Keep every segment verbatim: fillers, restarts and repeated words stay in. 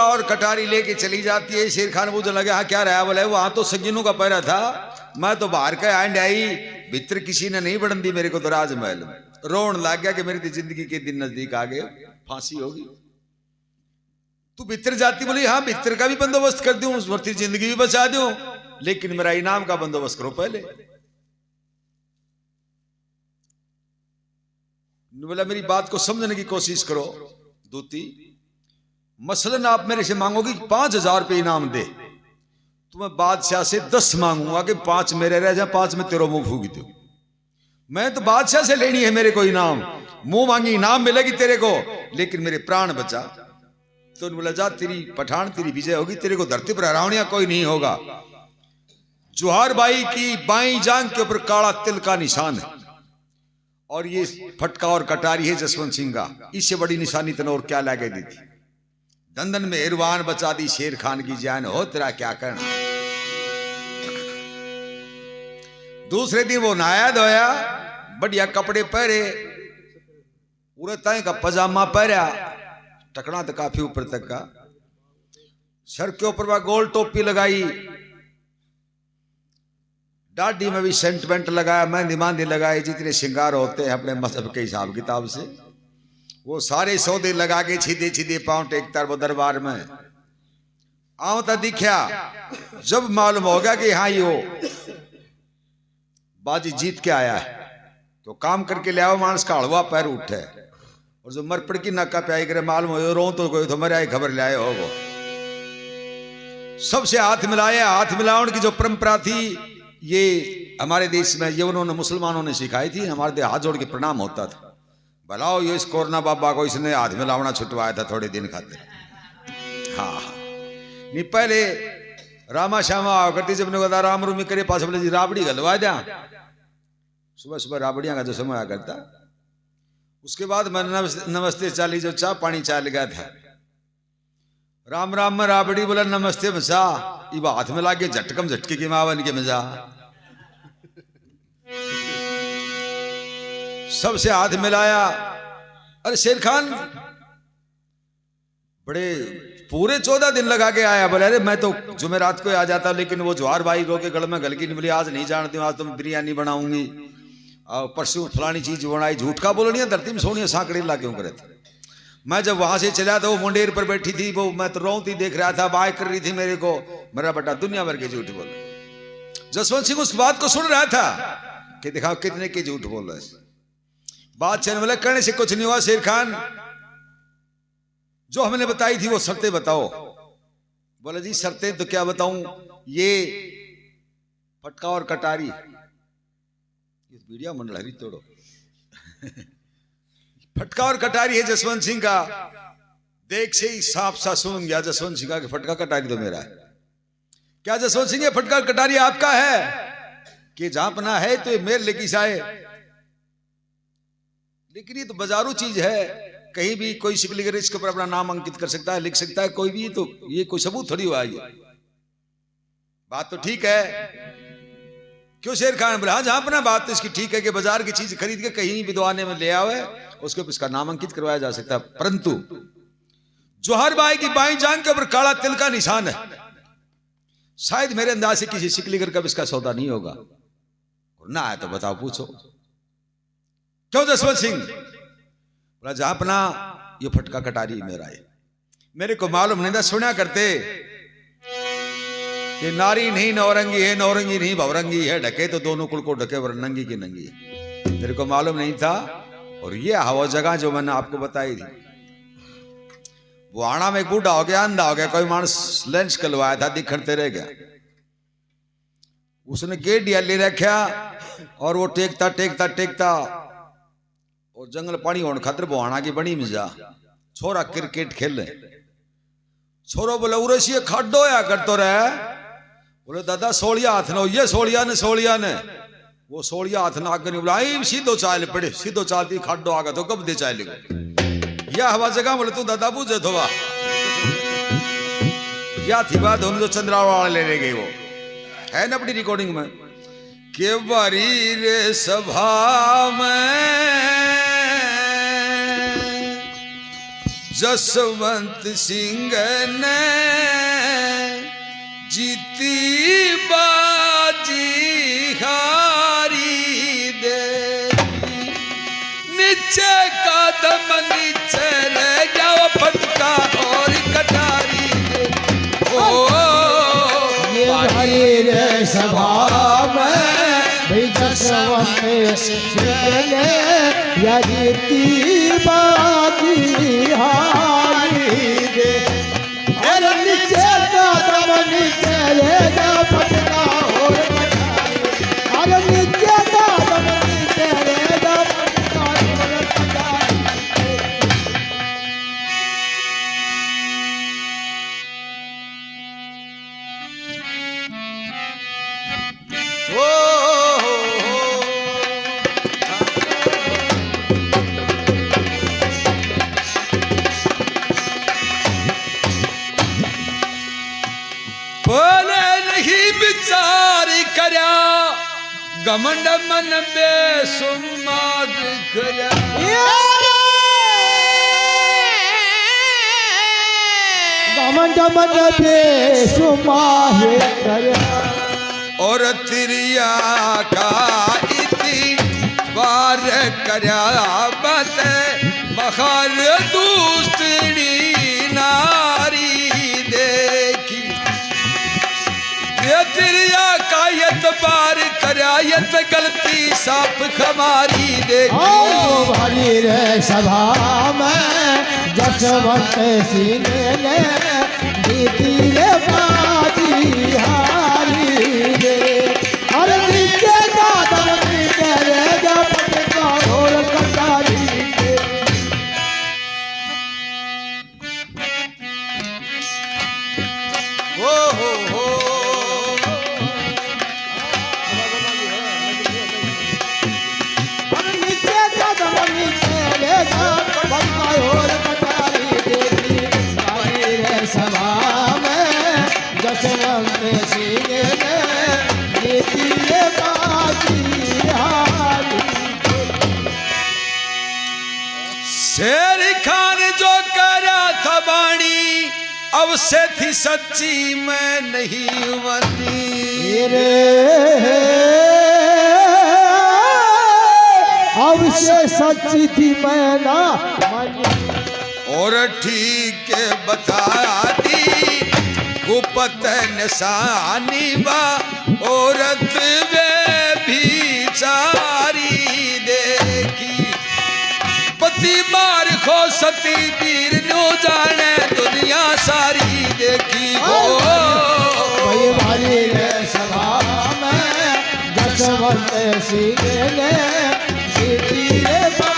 और कटारी लेके चली जाती है। शेर खान बूझने लगे, हाँ, क्या रहा? बोले, वहां तो सगीनों का पहरा था, मैं तो बाहर का आंड आई, भीतर किसी ने नहीं बढ़न दी मेरे को तो राजमहल। रोन लग गया कि मेरी तो जिंदगी के दिन नजदीक आ गए, फांसी होगी। तू भीतर जाती, बोली, हाँ, भीतर का भी बंदोबस्त कर दूं, उस भरती जिंदगी भी बचा दूं, लेकिन मेरा इनाम का बंदोबस्त करो पहले। बोला, मेरी बात को समझने की कोशिश करो दूती। मसलन, आप मेरे से मांगोगे कि पांच हजार रुपये इनाम दे, तो मैं बादशाह से दस मांगूंगा कि पांच मेरे रह जाए, पांच में तेरो मुंह फूक दूं। मैं तो बादशाह से लेनी है मेरे को इनाम, मुंह मांगी इनाम मिलेगी तेरे को, लेकिन मेरे प्राण बचा। तो बोला, जा, तेरी पठान, तेरी विजय होगी, तेरे को धरती पर हरावनिया कोई नहीं होगा। जोहार बाई की बाई जांग के ऊपर काला तिल का निशान है, और ये फटका और कटारी है जसवंत सिंह का। इससे बड़ी निशानी तने और क्या लागे दी थी? दंदन मेहरबान बचा दी शेर खान की जान, हो तेरा क्या कहना। दूसरे दिन वो नहाया धोया, बढ़िया कपड़े पहरे, पूरे ताई का पजामा पहरा, टकना तो काफी ऊपर तक का, सर के ऊपर वह गोल टोपी लगाई, दाढ़ी में भी सेंट वेंट लगाया, मेहंदी मांदी लगाई, जितने श्रृंगार होते हैं अपने मजहब के हिसाब किताब से, वो सारे सौदे लगा के सीधे सीधे पांव टेकता वो दरबार में। आवता दिखया, जब मालूम हो गया कि हाँ, यो बाजी जीत के आया है, तो काम करके ले आओ, मानस का हलवा पैर उठे। और जो मरपड़ की नाका पे आई करे, मालूम हो, रो तो कोई तो मरे आई खबर ले आए होगो। सबसे हाथ मिलाए। हाथ मिलावन की जो परंपरा थी, ये हमारे देश में ये उन्होंने, मुसलमानों ने सिखाई थी। हमारे दे हाथ जोड़ के प्रणाम होता था, भला हो यो इस कोरोना बाबा को, इसने हाथ मिलावना छुटवाया था थोड़े दिन खातिर। हाँ, नहीं, पहले रामा श्यामा आवा करती, जब ने कहता राम रूमी करे, पास बोले जी राबड़ी घलवा द्या। सुबह सुबह राबड़ियां का जो समय आया करता, उसके बाद मैं नमस-, नमस्ते चाली जो चाह पानी चाल गया था। राम राम में राबड़ी बोला, नमस्ते मचा। इब हाथ में लागे झटकम झटके की मावन के मजा। सबसे हाथ मिलाया। अरे शेर खान, बड़े पूरे चौदह दिन लगा के आया। बोले, अरे मैं तो जुमेरात को आ जाता, लेकिन वो ज्वार भाई रो के गल में गल की नहीं, बोली आज नहीं जान दूं, आज तो मैं बिरयानी बनाऊंगी और परसों फलानी चीज बनाई। झूठ का बोलनी है, धरती में सोनिया सांकड़ी ला क्यों करे थे। मैं जब वहां से चला तो वो मुंडेर पर बैठी थी, वो मैं तो रोती देख रहा था, बाय कर रही थी मेरे को। मेरा बेटा दुनिया भर के झूठ बोले। जसवंत सिंह उस बात को सुन रहा था कि दिखाओ कितने के झूठ बोल रहे हैं। बादशाह ने बोला, कहने से कुछ नहीं हुआ शेर खान, जो हमने बताई थी वो शर्तें बताओ। बोला, जी शर्तें तो क्या बताऊं, ये फटका और कटारी, ये बीड़िया मंडल हरी तोड़ो। फटका और कटारी है जसवंत सिंह का। देख से ही सांप सा सूंघ गया जसवंत सिंह का कि फटका कटारी तो मेरा है। क्या जसवंत सिंह, ये फटका कटारी आपका है? कि जहां अपना है तो ये मेरे लेके से आए। लेकिन ये तो बाजारू चीज है, कहीं भी कोई सिकलीगर इसके ऊपर अपना नाम अंकित कर सकता है, लिख सकता है कोई भी, तो ये कोई सबूत थोड़ी हुआ ये। बात तो ठीक है, क्यों शेर खान बोला, हाँ, जहां अपना बात तो इसकी ठीक है कि बाजार की चीज खरीद के कहीं भी दुआने में ले आवे, उसके ऊपर इसका नाम अंकित करवाया जा सकता है, परंतु जोहर बाई की बाई जांग के ऊपर काला तिल का निशान है। शायद मेरे अंदाज से किसी सिकलीगर का भी इसका सौदा नहीं होगा, और ना आया तो बताओ, पूछो। क्यों जसवंत सिंह? बोला, जहां अपना ये फटका कटारी मेरा है। मेरे को मालूम नहीं था, सुना करते कि नारी नहीं नौरंगी है, नौरंगी नहीं भवरंगी है, ढके तो दोनों कुल को ढके, वरन नंगी की नंगी है। मेरे को मालूम नहीं था। और ये हवा जगह जो मैंने आपको बताई थी, वो आना में एक बूढ़ा हो गया, अंधा हो गया, कोई मानस लेंस कलवाया था, दिखण ते रह गया। उसने गेडिया ले रखा और वो टेकता, टेकता, टेकता और जंगल पानी होने खातर बुहाना की बनी में जा। छोरा क्रिकेट खेले। छोरो बोले, "उरे सी खाडो होया करतो रे।" बोले, "दादा, सोलिया हाथ ना होइए, सोलिया ने, सोलिया ने।" वो सोलिया हाथ ना आगे नहीं बोला, आई सीधो चाल पड़े, सीधो चालती खाडो आगे तो गबदे चाल गए। या हवा जगह बोले, "तू दादा बूझे थोवा।" या थी बात हम जो चंद्रावळ वाले ले गए, वो है ना अपनी रिकॉर्डिंग में, के बारी रे सभा में जसवंत सिंह ने जीती बाजी हारी दे। नीचे कदम नीचे रह गया वो फटका और कटारी दे। ओ ये भाई रे सभा में भी जसवंत सिंह ने या जीती बाजी हारी दे। अरे नीचे कदम नीचे रह गया फटका और कटारी। अरे नीचे कदम नीचे रह गया फटका और कटारी। ओ हो हो। बोले नहीं विचार करया, घमंड मन बेसुमार करया। घमंड मन बेसुमार करया। और तिरिया का इतबार करया, बात बहार दूसरी नारी देखी। ये तिरिया का एतबार करया, ये तो गलती साफ खमारी देखी। ओ भारी रे सभा में जसवंत सिंह ने जीती रे बाजी हारी रे। अरे नीचे का दम नीचे रे, जा फटका और कटारी रे। ओ हो हो। अरे नीचे कदम नीचे रे, जा फटका और कटारी देखी। भारी रे सभा में जसवंत सिंह ने जीती रे बाजी हारी। शेर खान जो कह रहा था बाणी, अब से थी सच्ची मैं नहीं मानी। रे, अब से सच्ची थी मैं ना मानी। और ठीक बता दी गुप्त निशानी बा, औरत वे भी चारी देखी। पति मार खो सती वीर न्यू जाने दुनिया सारी देखी। ओ भाई भारी रे सभा में जसवंत सिंह ने जीती रे बाजी।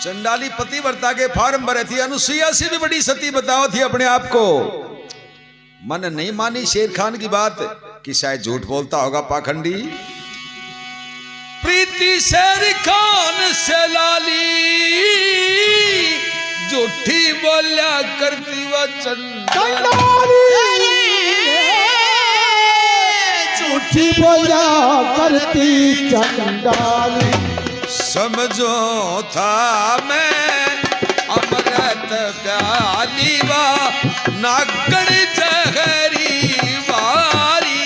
चंडाली पतिव्रता के फार्म भरे थी, अनुसुईया से भी बड़ी सती बताओ थी अपने आप को। मन नहीं मानी शेर खान की बात कि शायद झूठ बोलता होगा पाखंडी। प्रीति शेर खान से लाली, झूठी बोल्या करती वह चंडाली। झूठी बोल्या करती चंडाली। समझो था मैं अमृत प्याली वा, नागण जहरी वारी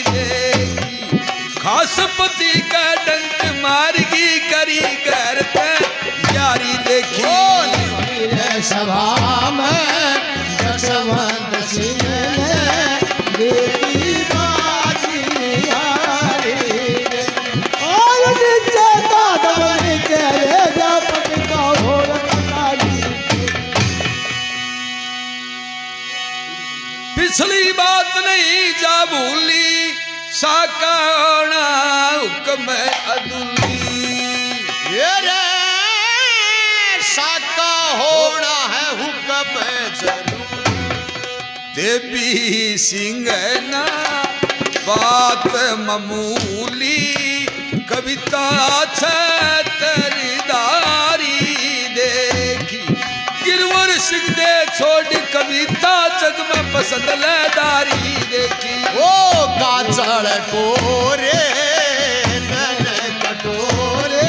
देखी। खासपति का डंक मारगी करी करते यारी देखी। ओ रे सभा में जसवंत सिंह ने देखी बाजी हारी। और नीचे का दम नीचे रे जा पटका और पटाली। पिछली बात नहीं जा भूली, साका होना हुक्म अदुली। ये रे, साका होना है हुक्म जरूरी। देवी सिंह ना बात मामूली, कविता छतरदारी देखी। गिरवर सिख दे छोड़ कविता जग में पसंद लैदारी देखी। ओ काजल कोरे नैन कटोरे,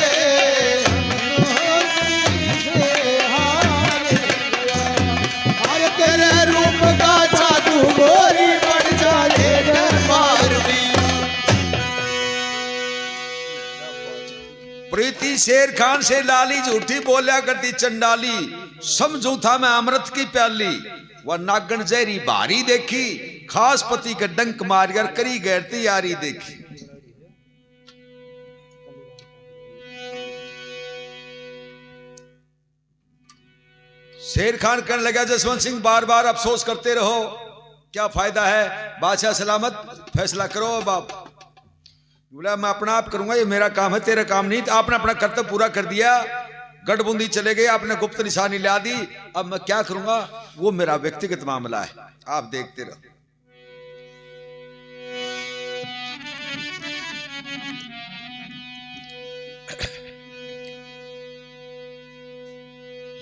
हर तेरे रूप का जादू गोरी बन जाए दरबार में। प्रीति शेर खान से लाली, झूठी बोल्या करती चंडाली। समझू था मैं अमृत की प्याली, वह नागण जहरी भारी देखी। खास पति के डंक मार कर करी गैर तैयारी देखी। शेर खान कहने लगा, जसवंत सिंह, बार बार अफसोस करते रहो, क्या फायदा है? बादशाह सलामत, फैसला करो अब आप। बोला, मैं अपना आप करूंगा, ये मेरा काम है, तेरा काम नहीं। तो आपने अपना कर्तव्य पूरा कर दिया, गढ़बूंदी चले गए, आपने गुप्त निशानी ला दी, अब मैं क्या करूंगा, वो मेरा व्यक्तिगत मामला है, आप देखते रहो।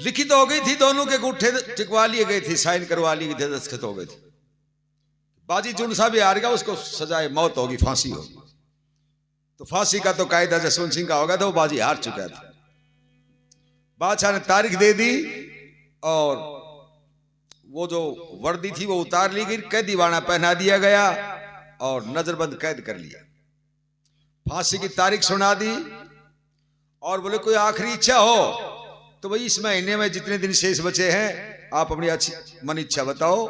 लिखित हो गई थी, दोनों के अंगूठे टिकवा लिए गए थे, साइन करवा लिए गए थे, दस्तखत हो गए थे। बाजी जुन सा भी हार गया, उसको सजाए मौत होगी, फांसी होगी। तो फांसी का तो कायदा जसवंत सिंह का हो गया था, वो बाजी हार चुका था। बादशाह ने तारीख दे दी और वो जो वर्दी थी वो उतार ली गई, कैदीवाना पहना दिया गया और नजरबंद कैद कर लिया। फांसी की तारीख सुना दी और बोले, कोई आखिरी इच्छा हो तो भाई इस महीने में जितने दिन शेष बचे हैं आप अपनी अच्छी मन इच्छा बताओ।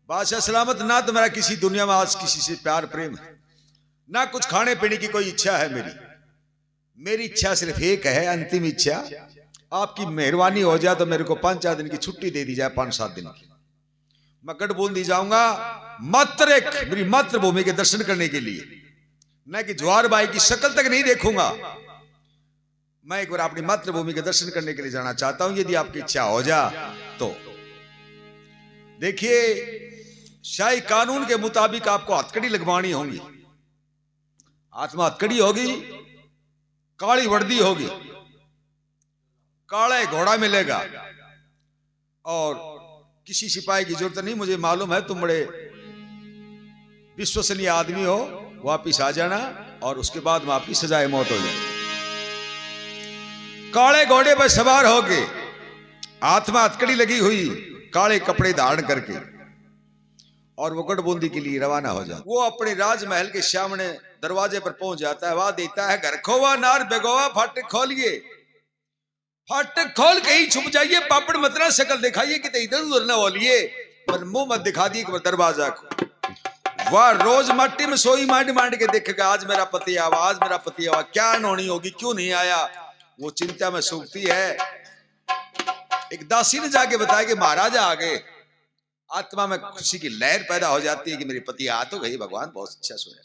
बादशाह सलामत, ना तो मेरा किसी दुनिया में आज किसी से प्यार प्रेम है, ना कुछ खाने पीने की कोई इच्छा है मेरी। मेरी इच्छा सिर्फ एक है, अंतिम इच्छा, आपकी मेहरबानी हो जाए तो मेरे को पाँच चार दिन की छुट्टी दे दी जाए, पाँच सात दिन की। मैं गढ़बूंदी जाऊंगा मात्र एक मेरी मातृभूमि के दर्शन करने के लिए, न कि ज्वार बाई की शक्ल तक नहीं देखूंगा। मैं एक बार अपनी मातृभूमि के दर्शन करने के लिए जाना चाहता हूं, यदि आपकी इच्छा हो जा तो। देखिए, शाही कानून के मुताबिक आपको हथकड़ी लगवानी होगी। हाथ में हथकड़ी होगी, काली वर्दी होगी, काला घोड़ा मिलेगा और किसी सिपाही की जरूरत नहीं। मुझे मालूम है तुम बड़े विश्वसनीय आदमी हो, वापिस आ जाना और उसके बाद में आपकी सजाए मौत हो जाए। काले घोड़े पर सवार होके, हाथ में हथकड़ी लगी हुई, काले कपड़े धारण करके, और वो गढ़बूंदी के लिए रवाना हो जाता। वो अपने राजमहल के सामने दरवाजे पर पहुंच जाता है, आवाज देता है, घर खोवा नार बेगोवा, फाटक खोलिए। फाटक खोल के ही छुप जाइए, पापड़ मत ना शकल दिखाइए, किते इधर उधर ना हो लिए, पर मुंह मत दिखा दिए एक बार दरवाजा को। वाह, रोज माटी में सोई मांड मांड के देखेगा, आज मेरा पति आवा, आज मेरा पति आवा, क्या अनहोनी होगी, क्यों नहीं आया। वो चिंता में सूखती है। एक दासी ने जाके बताया कि महाराज आ गए। आत्मा में खुशी की लहर पैदा हो जाती है कि मेरे पति आ तो गए, भगवान बहुत अच्छा सोया।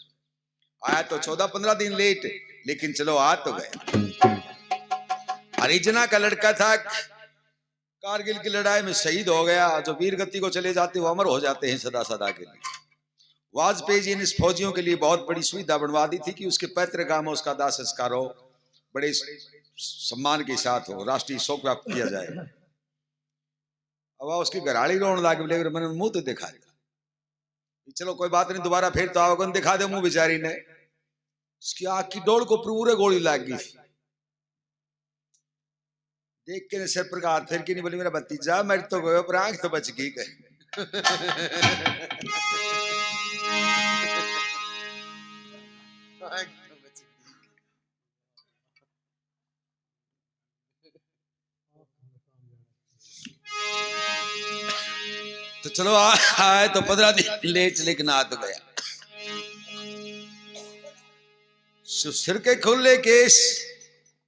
आया तो चौदह पन्द्रह दिन लेट, लेकिन चलो आ तो गए। हरिजना का लड़का था, कारगिल की लड़ाई में शहीद हो गया। जो वीर गति को चले जाते वो अमर हो जाते हैं सदा सदा के लिए। वाजपेयी जी ने इस फौजियों के लिए बहुत बड़ी सुविधा बनवा दी थी कि उसके पैतृक गांव में उसका दाह संस्कार हो, बड़े सम्मान के साथ हो, राष्ट्रीय शोक व्यक्त किया जाए। अब उसकी घराली रोन लाग, बोले, मैंने मुंह तो दिखा दिया। चलो कोई बात नहीं, दोबारा फिर तो आओगे, दिखा दे मुंह बेचारी ने। उसकी आंख की डोल को पूरे गोली लाग गई। देख के ने सिर पर हाथ फेर के नहीं बोली, मेरा भतीजा मर तो गयो पर आंख तो बच गई। कहे आंख तो बच गई। तो चलो, आ- आए तो पन्द्रह दिन लेट, लेकिन आ तो गया। सु- सिर के खुले केश,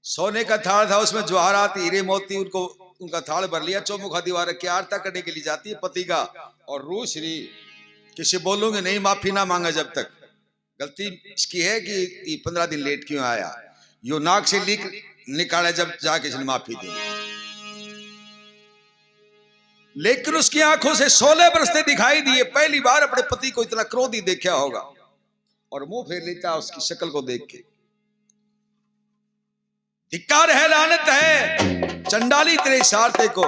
सोने का थाल था, उसमें जवाहरात, हीरे मोती, उनको, उनका थाल भर लिया। चौमुखा दीवार रखी, आरता करने के लिए जाती है पति का, और रो श्री किसी बोलूंगी नहीं, माफी ना मांगा जब तक। गलती इसकी है कि ये पन्द्रह दिन लेट क्यों आया, यो नाक से लीक निकाले जब जाके इसने माफी दी। लेकिन उसकी आंखों से शोले बरसते दिखाई दिए। पहली बार अपने पति को इतना क्रोधी देखा होगा, और मुंह फेर लेता उसकी शक्ल को देख के। धिक्कार है, लानत है। चंडाली तेरे इशारते को,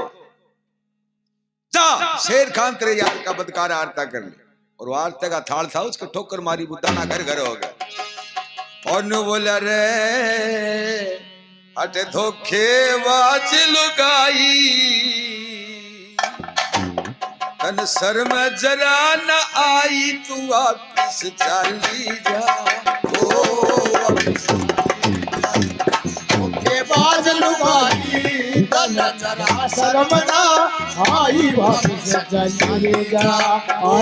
जा शेर खान तेरे यार का बदकार आरता कर ले। और वो आरते का थाल था, उसको ठोकर मारी, वो दाना घर घर हो गया। और न्यू बोला, रे हट धोखेबाज लुगाई, तन शर्म जरा न आई, तू वापिस चली जा। ओ वापिस चली जा। धोखेबाज लुगाई, तन जरा शर्म ना आई, वापिस चली जा। ओ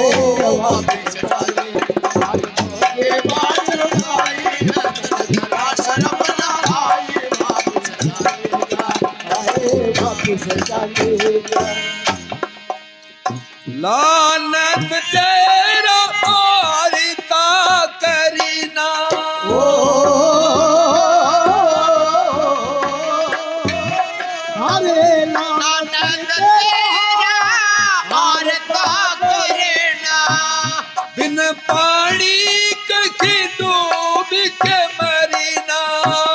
वापिस चली जा। धोखेबाज लुगाई, तन जरा शर्म ना आई, वापिस चली जा। आए वापिस चली जा। लानत तेरा आरता करीना। ओ, अरे लानत तेरा आरता करीना। बिन पानी के डूब के मरीना।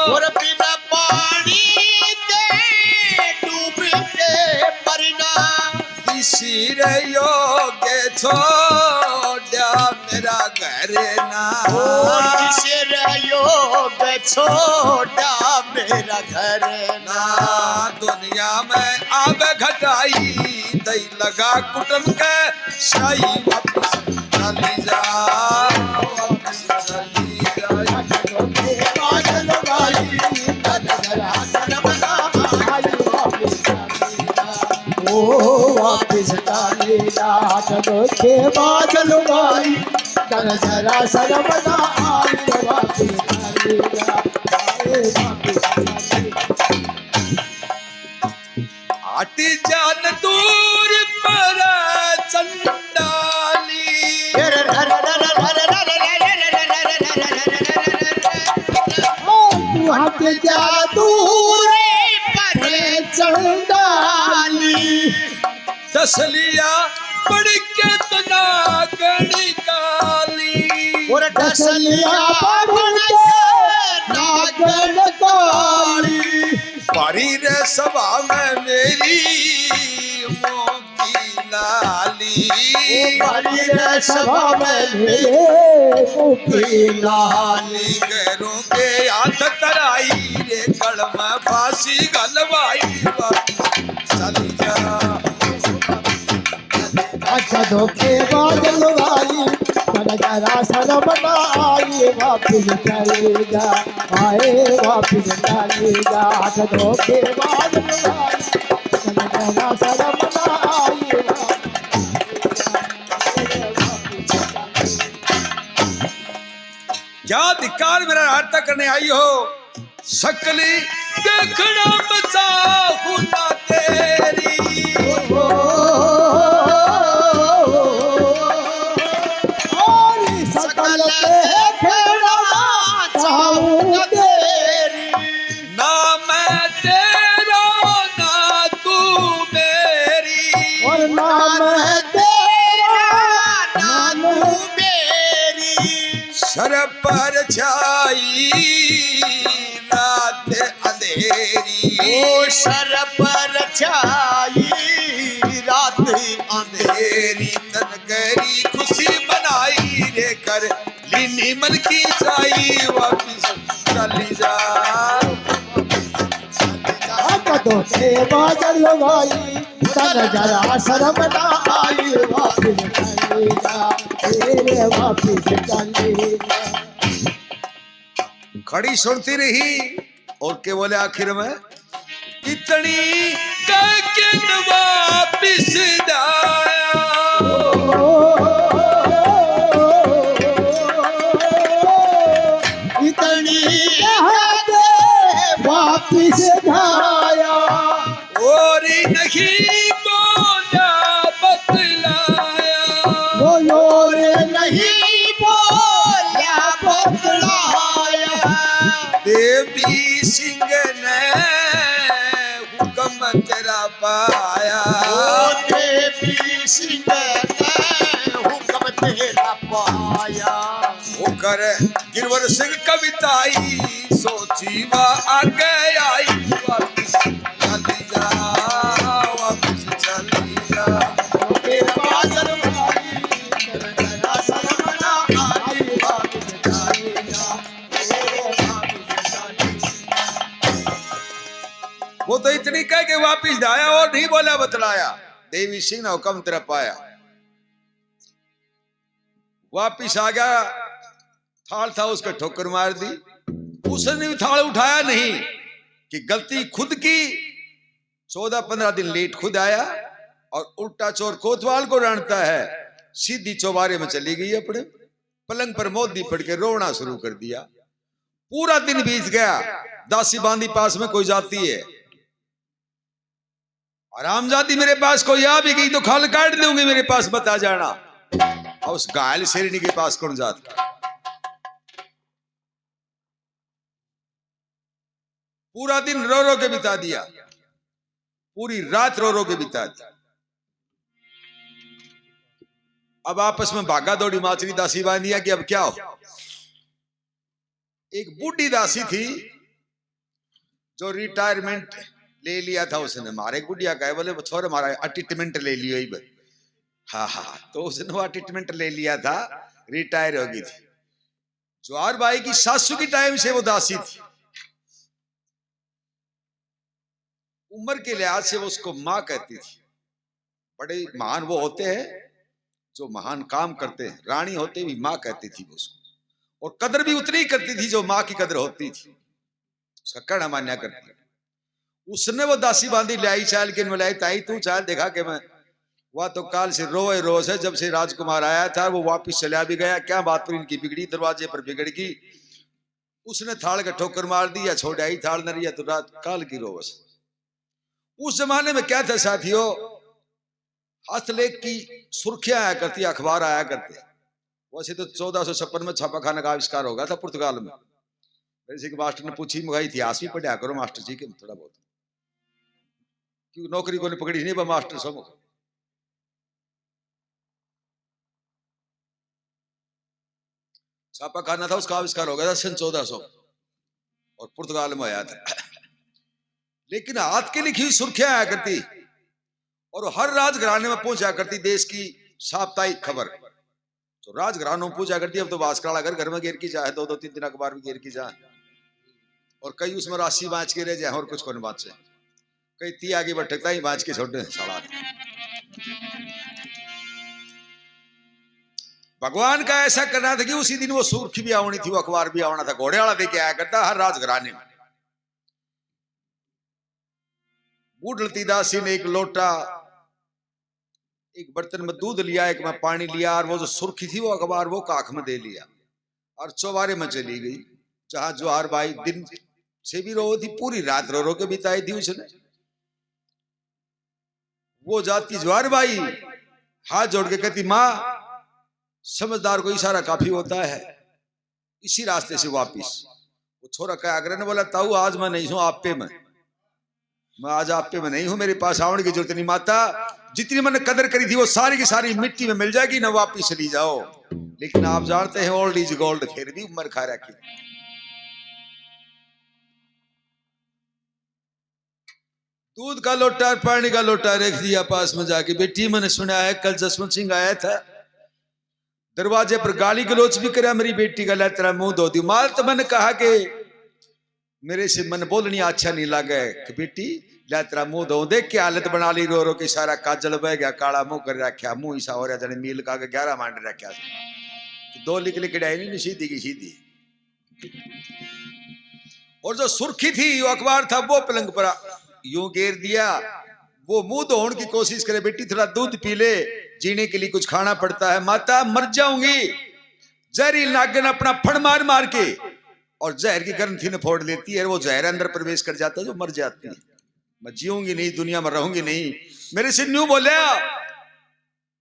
और बिन पानी के डूब के मरना। किसी रे योग छोड़ा मेरा घर ना। ओ किसी रे योग छोड़ा मेरा घर ना। दुनिया में आवे घटाई, दई लगा कुटुम के साई, वापस चली जा, वापस चली जा। ओ वापिस चली जा, धोखेबाज लुगाई, तन जरा शर्म ना आई, वापिस चली जा, आए वापिस चली जा। हट जा न दूर पर चंडाली। ओ, तू हट जा दूर पर चंडाली। डसलिया पड़ के तो नागण काली। और डसलिया पड़ के नागण काली। भारी रे सभा में मेरी मुँह की लाली। ओ भारी रे सभा में मेरे मुँह की लाली। करूँगे हाथ तराई रे, गल में फांसी घलवाई, वापस चली जा। अच्छा धोखेबाज लुगाई, तन जरा शर्म ना आई, वापिस चली जा, आए वापिस चली जा। अच्छा धोखेबाज लुगाई, तन जरा शर्म ना आई, वापिस चली जा। क्या धिक्कार, मेरा हाथ तक करने आई हो। सकली देखना मजाक ना तेरी। और सकल देखना चाहूँ तेरी। ना मैं तेरा, ना तू मेरी। और ना मैं तेरा, ना तू मेरी। सर पर छाई रात अंधेरी। ओ सर पर छाई रात अंधेरी। तन करी खुशी मनाई रे, कर लीनी मन की चाई, वापिस चली जा। धोखेबाज लुगाई, तन जरा शर्म ना आई, वापिस चली जा, तेरे वापिस चली जा। खड़ी सुनती रही और के बोले आखिर में, इतनी कह के न वापिस जाया। इतनी कह के वापिस जाया। और नहीं बोला बतलाया। वो और नहीं बोला बतलाया। देवी सिंह ने हुक्म तेरा पाया। ओ देवी सिंह ने हुक्म तेरा पाया। होकर गिरवर सिंह कविताई, सोची वा आगे आई, वापिस चली जा। नहीं कह के वापिस आया और नहीं बोला बतलाया। देवी सिंह ने हुक्म तेरा पाया, वापिस आ गया। थाल था उसके ठोकर मार दी। उसने भी थाल उठाया नहीं कि गलती खुद की। चौदह पन्द्रह दिन लेट खुद आया और उल्टा चोर कोतवाल को डांटता है। सीधी चौबारे में चली गई, अपने पलंग पर मोदी पड़ के रोना शुरू कर दिया। पूरा दिन बीत गया। दासी बांदी पास में कोई जाती है, हरामजादी मेरे पास कोई आ भी गई तो खाल काट दूंगी, मेरे पास मत आ जाना। और उस घायल शेरनी के पास कौन जाता? पूरा दिन रो रो के बिता दिया, पूरी रात रो रो के बिता दी। अब आपस में भागा दौड़ी माचरी दासी बांदिया कि अब क्या हो। एक बूढ़ी दासी थी जो रिटायरमेंट ले लिया था उसने। मारे गुडिया का है, बोले, "वो छोरे, हमारा अटिटमेंट ले लियो ही बे।" हाँ, हाँ, तो उसने वो अटिटमेंट ले लिया था, रिटायर हो गई थी। जवाहर भाई की सासू की टाइम से वो दासी थी। उम्र के लिहाज से वो उसको माँ कहती थी। बड़े महान वो होते हैं जो महान काम करते हैं। रानी होते भी माँ कहती थी वो उसको, और कदर भी उतनी ही करती थी जो माँ की कदर होती थी, उसका कहना मान्या करती। उसने वो दासी बांदी ल्याई, चाल के लाई, "ताई, तू चाल देखा के मैं।" वह तो काल से रोए रोज है, जब से राजकुमार आया था, वो वापिस चला भी गया। क्या बात पर इनकी बिगड़ी, दरवाजे पर बिगड़ गई। उसने थाल का ठोकर मार दिया, छोड़ आई थाल न रही है, तो रात काल की रोवस। उस जमाने में क्या था साथियों, हस्तलेख की सुर्खियां आया करती, अखबार आया करते। वैसे तो चौदह सौ छप्पन में छापाखाना का आविष्कार हो गया था पुर्तगाल में। मेरे से एक मास्टर ने पूछी, "मगर इतिहास भी पढ़ा करो मास्टर जी के थोड़ा बहुत, क्यों नौकरी को नहीं पकड़ी नहीं बा मास्टर सब।" छापाखाना था, उसका आविष्कार हो गया था सन चौदह सौ, और पुर्तगाल में आया था। लेकिन हाथ की लिखी हुई सुर्खियां आया करती और हर राजघराने में पहुंचा करती देश की साप्ताहिक खबर। तो राजघरानों में पहुंचा करती। अब तो भास्कर वाला घर घर में घेर की जाए, दो दो तीन तीन अखबार भी घेर की जाए, और कई उसमें राशि बांच के रह जाए और कुछ को नहीं बांचे। कई ती आगे भटकता ही बांच के छोड़ दे साला। भगवान का ऐसा करना था कि उसी दिन वो सुर्खी भी आवनी थी, वो अखबार भी आवना था। घोड़े वाला दे के आया करता हर राजघराने में। बूढ़ लती दासी ने एक लोटा, एक बर्तन में दूध लिया, एक में पानी लिया, और वो जो सुर्खी थी वो अखबार वो काख में दे लिया और चौबारे में चली गई, जहां जवाहर भाई दिन से भी रो थी, पूरी रात रो रो के बिताई थी उसने। वो जाती जवाहर भाई हाथ जोड़ के कहती, "माँ, समझदार को इशारा काफी होता है।" इसी रास्ते से वापिस वो छोरा कहा आगरा ने बोला, "ताऊ, आज मैं नहीं हूँ आप पे में, मैं आज आप पे में नहीं हूँ, मेरे पास आवन की जरूरत नहीं माता। जितनी मैंने कदर करी थी वो सारी की सारी मिट्टी में मिल जाएगी ना, वापिस चली जाओ।" लेकिन आप जानते हैं old is gold, फिर भी उम्र खा रखी। दूध का लोटा और पानी का लोटा रख दिया पास में जाके। "बेटी, मैंने सुना है कल जसवंत सिंह आया था, दरवाजे पर गाली गलोच भी करा मेरी बेटी का, लै तेरा मुंह धो दी।" माल तो मैंने कहा कि मेरे से मन बोलनी अच्छा नहीं लगे कि बेटी, लै तेरा मुंह धो। देख के हालत बना ली रो रो के, सारा काजल बह गया, काला मुंह कर रखा, मुंह ऐसा हो रहा जाने मील का आगे ग्यारह मांड रखा। दो लिक लिकड़ाई नहीं, सीधी की सीधी। और जो सुर्खी थी, वो अखबार था, वो पलंग पर यूं गेर दिया। वो मुंह धोने की कोशिश करे, "बेटी, थोड़ा दूध पी ले, जीने के लिए कुछ खाना पड़ता है।" "माता, मर जाऊंगी।" जहरी नागिन अपना फण मार मार के और जहर की ग्रंथि ने फोड़ लेती है, वो जहर अंदर प्रवेश कर जाता है, जो मर जाती है। "मैं जीऊंगी नहीं, दुनिया में रहूंगी नहीं।" मेरे से न्यू बोला,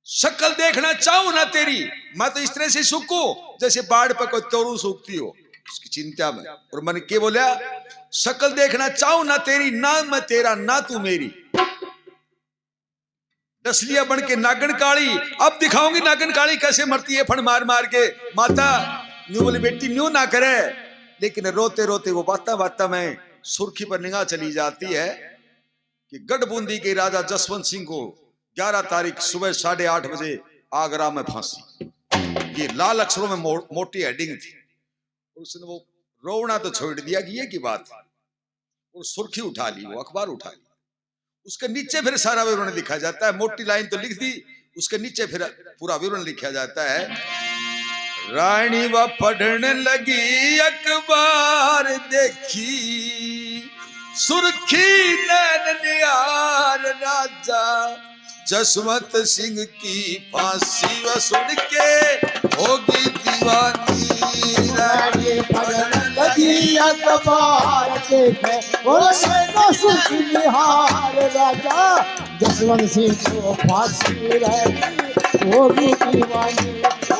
"शक्ल देखना चाहूं ना तेरी, मैं तो इस तरह से सूखूं जैसे बाढ़ पर कोई तोरू सूखती हो, उसकी चिंता में।" और मैंने के बोला, "शक्ल देखना चाहूं ना तेरी, ना मैं तेरा, ना तू मेरी। डसलिया बन के नागन काली, अब दिखाऊंगी नागन काली कैसे मरती है फण मार मार के।" माता न्यू बोली, "बेटी, न्यू ना करे।" लेकिन रोते रोते वो बाता बाता में सुर्खी पर निगाह चली जाती है कि गढ़ बूंदी के राजा जसवंत सिंह को ग्यारह तारीख सुबह साढ़े आठ बजे आगरा में फांसी। ये लाल अक्षरों में मो-, मोटी हेडिंग थी। और उसने वो रोना तो छोड़ दिया कि ये की बात है। और सुर्खी उठा ली, वो अखबार उठा ली। उसके नीचे फिर सारा विवरण लिखा जाता है। मोटी लाइन तो लिख दी, उसके नीचे फिर पूरा विवरण लिखा जाता है। रानी वा पढ़न लगी अखबार देखी, सुर्खी नैन निहार राजा जसवंत सिंह की फांसी व सुन के होगी दीवानी। रानी पढ़न लगी अखबार देखे, ओ सैनो सुख निहार राजा जसवंत सिंह को फांसी रही होगी दीवानी।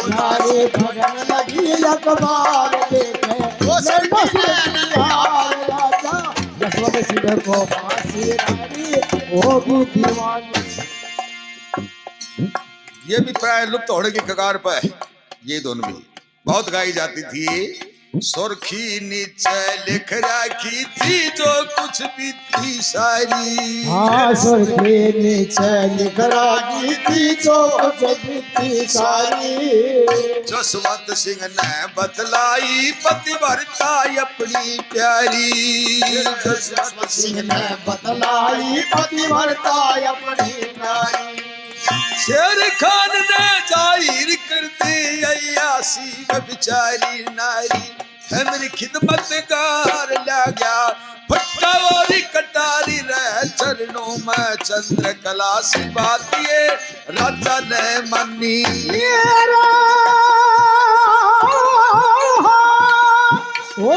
रानी पढ़न लगी अखबार देखे, ओ सैनो सुख निहार राजा जसवंत सिंह को फांसी रही होगी दीवानी। ये भी प्राय लुप्त होने की कगार पर है। ये धुन भी बहुत गाई जाती थी। सुर्खी नीचे लिख रखी थी जो कुछ बीती सारी। हाँ, सुर्खी नीचे लिख रखी थी जो कुछ बीती सारी। जसवंत सिंह ने बतलाई पतिव्रता अपनी प्यारी। जसवंत सिंह ने बतलाई पतिव्रता अपनी प्यारी। शेर खान ने जाहिर कर दी अयासी व्यभिचारी नारी, है मेरी खिदमतगार ला गया फटका वाली कटारी रे, चरणों में चंद्रकला सी बात ये राजा ने मानी। ओ,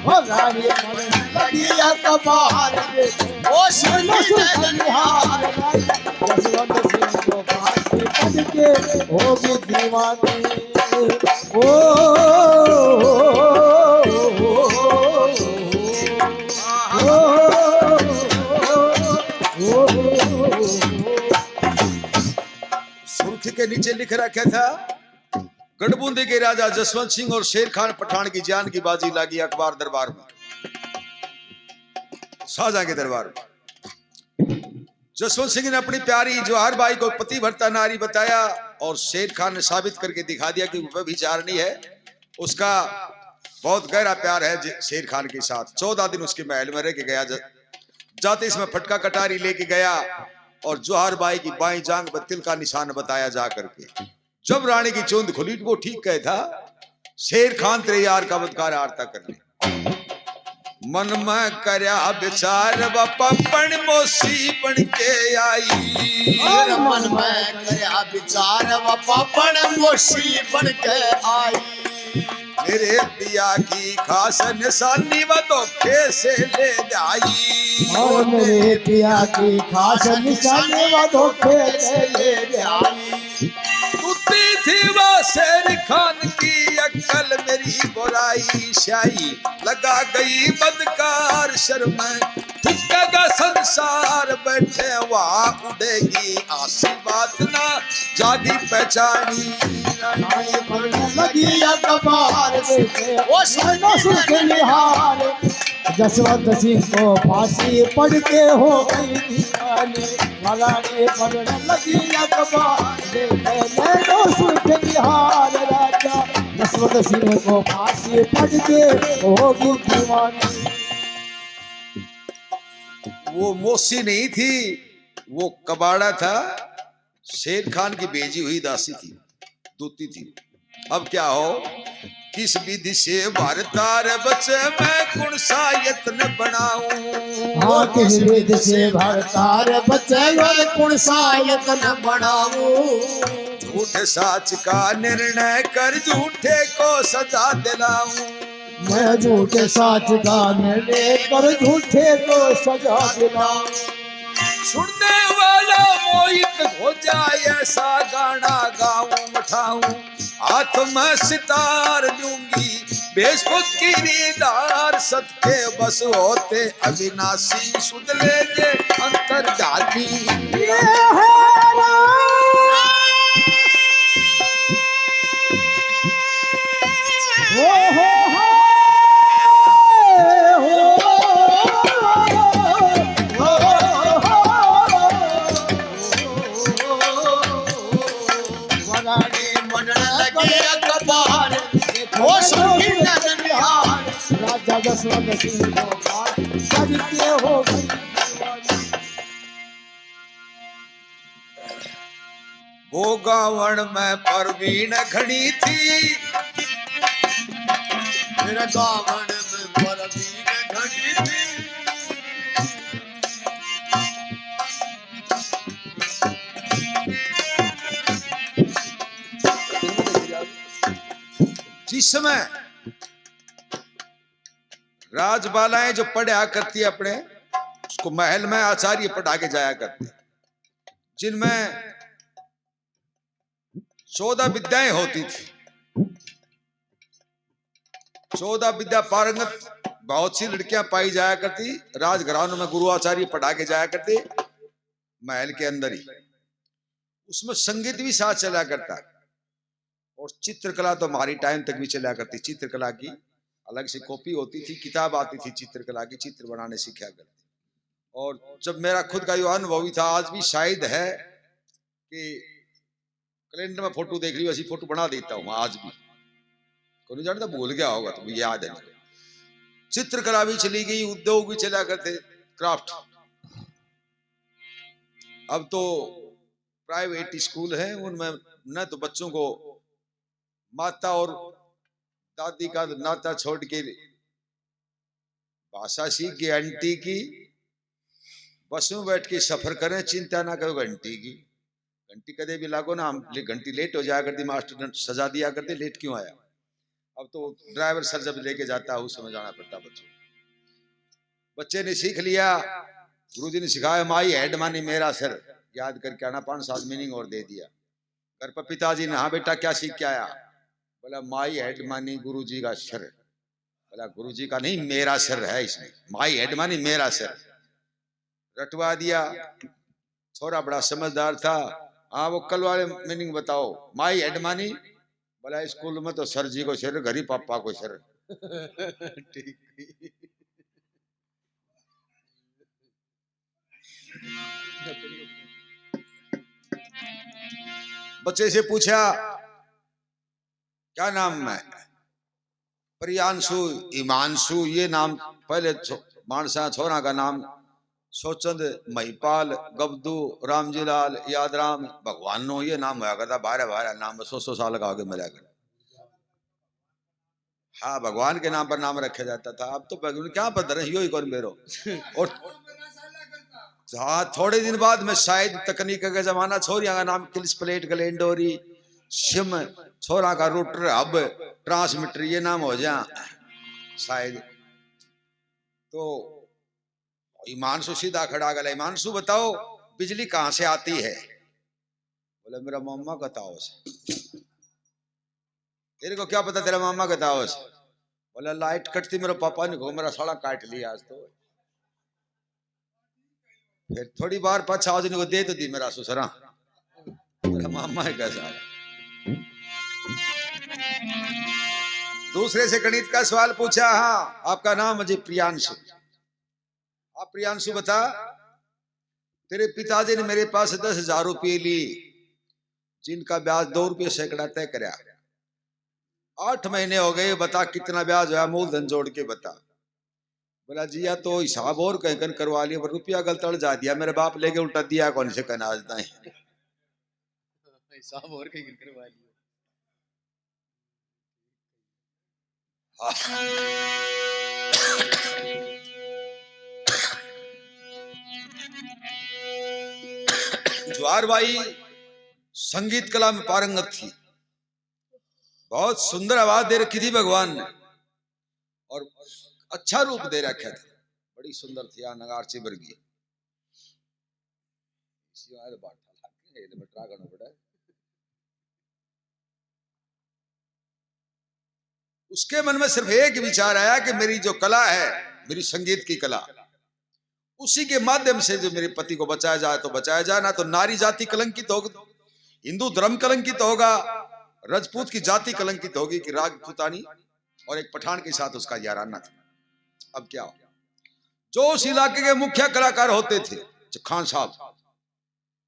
ओ, रानी पढ़न लगी अखबार देखे, ओ सुन के निहार जसवंत सिंह को फांसी पढ़ के होगी दीवानी। ओ, ओ, सुर्खी के नीचे लिख रखा था, गढ़बूंदी के राजा जसवंत सिंह और शेर खान पठान की जान की बाजी लागी अकबर दरबार में, शाहजहां के दरबार में। जसवंत सिंह ने अपनी प्यारी जौहर बाई को पतिव्रता नारी बताया और शेर खान ने साबित करके दिखा दिया कि वो व्यभिचारिणी है, उसका बहुत गहरा प्यार है ज-, शेर खान के साथ। चौदह दिन उसके महल में रह के गया। ज-, जाते इसमें फटका कटारी लेके गया और जौहर बाई की बाईं जांग पर तिल का निशान बताया जा करके। जब रानी की चुंद खुली, वो ठीक कहे था, शेर खान तेरे यार का बदकार आरता कर ले। मन में करया विचार वा पापण मोसी बन के आई। और मन में करया विचार वा पापण मोसी बन के आई। मेरे पिया की खास निशानी वा धोखे से ले आई। और मेरे पिया की खास निशानी वा धोखे से ले आई। टूटी थी वो शेर खान की अक्ल, मेरी बुराई स्याही लगा गई बदकार शर्म, थुकेगा संसार बैठे वहाँ उड़ेगी आसी बात ना जागी पहचानी। लगी अखबार देखे, ओ सुनो सुर्ख निहार, जसवंत सिंह को फांसी पड़ के हो गई दीवानी। फलाने पढ़ने लगी अखबार, देखे नैनो सुर्ख निहार राजा, जसवंत सिंह को फांसी पड़ के होगी दीवानी। वो मोसी नहीं थी, वो कबाड़ा था, शेर खान की भेजी हुई दासी थी, दूती थी। अब क्या हो, किस विधि से भरतार बचे, मैं कौन सा यत्न बनाऊं? हाँ, किस विधि से भरतार बचे, मैं कौन सा यत्न बनाऊं? झूठ साच का निर्णय कर, झूठे को सजा दिलाऊं। मैं झूठे साच का निर्णय कर, झूठे को सजा दिलाऊं। सुनने वाला मोहित हो जाए, ऐसा गाना गाऊं मठाऊं। हाथ में सितार लूंगी, भेष को किरदार, सत के बस होते अविनाशी, सुध ले जे अंतर्जामी। ये है राम। ओ हो हो। वराने मनन लगे अखबार, ओ सुर्ख निहार। राजा जसवंत करके हो भाई। वो गावण में परवीन खड़ी थी, मेरा गावण में परवीन खड़ी थी। जिसमें राजबालाएं जो पढ़ा करती अपने, उसको महल में आचार्य पढ़ा के जाया करते, जिनमें चौदह विद्याएं होती थी। चौदह विद्या पारंगत बहुत सी लड़कियां पाई जाया करती, राजघरानों में गुरु आचार्य पढ़ा के जाया करते महल के अंदर ही। उसमें संगीत भी साथ चला करता। और चित्रकला तो हमारी टाइम तक भी चला करती। चित्रकला की अलग से कॉपी होती थी, किताब आती थी चित्रकला की, चित्र बनाने सीखा करती। और जब मेरा खुद का यो अनुभव भी था, आज भी शायद है कि कैलेंडर में फोटो देख ली, वैसी फोटो बना देता हूँ आज भी। कोई नहीं जानता, भूल गया होगा, तो मुझे याद है। चित्रकला भी चली गई, उद्योग भी चला करते, क्राफ्ट। अब तो प्राइवेट स्कूल है, उनमें न तो बच्चों को माता और दादी का नाता छोड़ के भाषा सीख गए, आंटी की। बस में बैठ के सफर करें, चिंता ना करो घंटी की। घंटी कदे भी लागो ना, हम ले-, घंटी लेट हो जाया करती, मास्टर ने सजा दिया करते, लेट क्यों आया। अब तो ड्राइवर सर जब लेके जाता है, उस समय जाना पड़ता बच्चों को। बच्चे ने सीख लिया, गुरुजी ने सिखाया, माई हेड मानी मेरा सर, याद करके आना, पाँच सात मीनिंग और दे दिया। घर पर पिताजी ने, हाँ बेटा, क्या सीख के आया? बोला, माई हेड मानी गुरुजी का सर। बोला, गुरुजी का नहीं, मेरा सर है इसमें, माई हेड मानी मेरा सर। रटवा दिया। छोरा बड़ा समझदार था। हाँ, वो कल वाले मीनिंग बताओ, माई हेड मानी। बोला, स्कूल में तो सर जी को सर, घर ही पापा को सर। ठीक। बच्चे से पूछा, क्या नाम है? प्रियांशु, हिमांशु, ये नाम पहले छो-, मानसा छोरा का नाम सोचंद, महिपाल, गबदू, रामजीलाल, यादराम, भगवानो, ये नाम होया करता। बारह बारह नाम, सौ सौ साल का आगे मरा कर। हाँ, भगवान के नाम पर नाम रखा जाता था। अब तो भगवान क्या पता नहीं, यो ही कौन मेरो। और हाँ, थोड़े दिन बाद में शायद तकनीक का जमाना, छोरियां का नाम किल्स प्लेट, गलेंडोरी, सिम, छोरा का रूटर, हब, ट्रांसमीटर, ये नाम हो जा शायद। तो हिमांशु सीधा खड़ा गया, हिमांशु बताओ, बिजली कहाँ से आती है? बोले, मेरा मामा का ताओ से। तेरे को क्या पता तेरा मामा का ताओ से? बोला, लाइट कटती, मेरा पापा ने को मेरा साला काट लिया आज तो। फिर थोड़ी बार पाछा आज को दे तो दी मेरा ससुरा, मेरा मामा है कैसा। दूसरे से गणित का सवाल पूछा, हाँ, आपका नाम है जी प्रियांशु। आप प्रियांशु बता, तेरे पिताजी ने मेरे पास दस हजार रुपये लिए, जिनका ब्याज दो रुपये सैकड़ा तय करया। आठ महीने हो गए, बता कितना ब्याज होया, मूलधन जोड़ के बता। बोला, जी या तो हिसाब और कहीं कन करवा लिया, पर रुपया गलत अड़ जा दिया, मेरे बाप लेके उल्टा दिया कौन से कन आज ताई। हिसाब और कहीं कन करवा लिया। ज्वार बाई संगीत कला में पारंगत थी, बहुत सुंदर आवाज दे रखी थी भगवान ने, और अच्छा रूप दे रखा था, बड़ी सुंदर थी। आ नगार चिबर गई, इसी आवाज बाटा लग गई, ये बटरा करना पड़ा। उसके मन में सिर्फ एक विचार आया कि मेरी जो कला है, मेरी संगीत की कला, उसी के माध्यम से जो मेरे पति को बचाया जाए तो बचाया जाए, ना तो नारी जाति कलंकित होगी, हिंदू धर्म कलंकित होगा, रजपूत की जाति कलंकित होगी कि राजपूतानी और एक पठान के साथ उसका याराना था। अब क्या हो, जो उस इलाके के मुख्य कलाकार होते थे, जो खान साहब,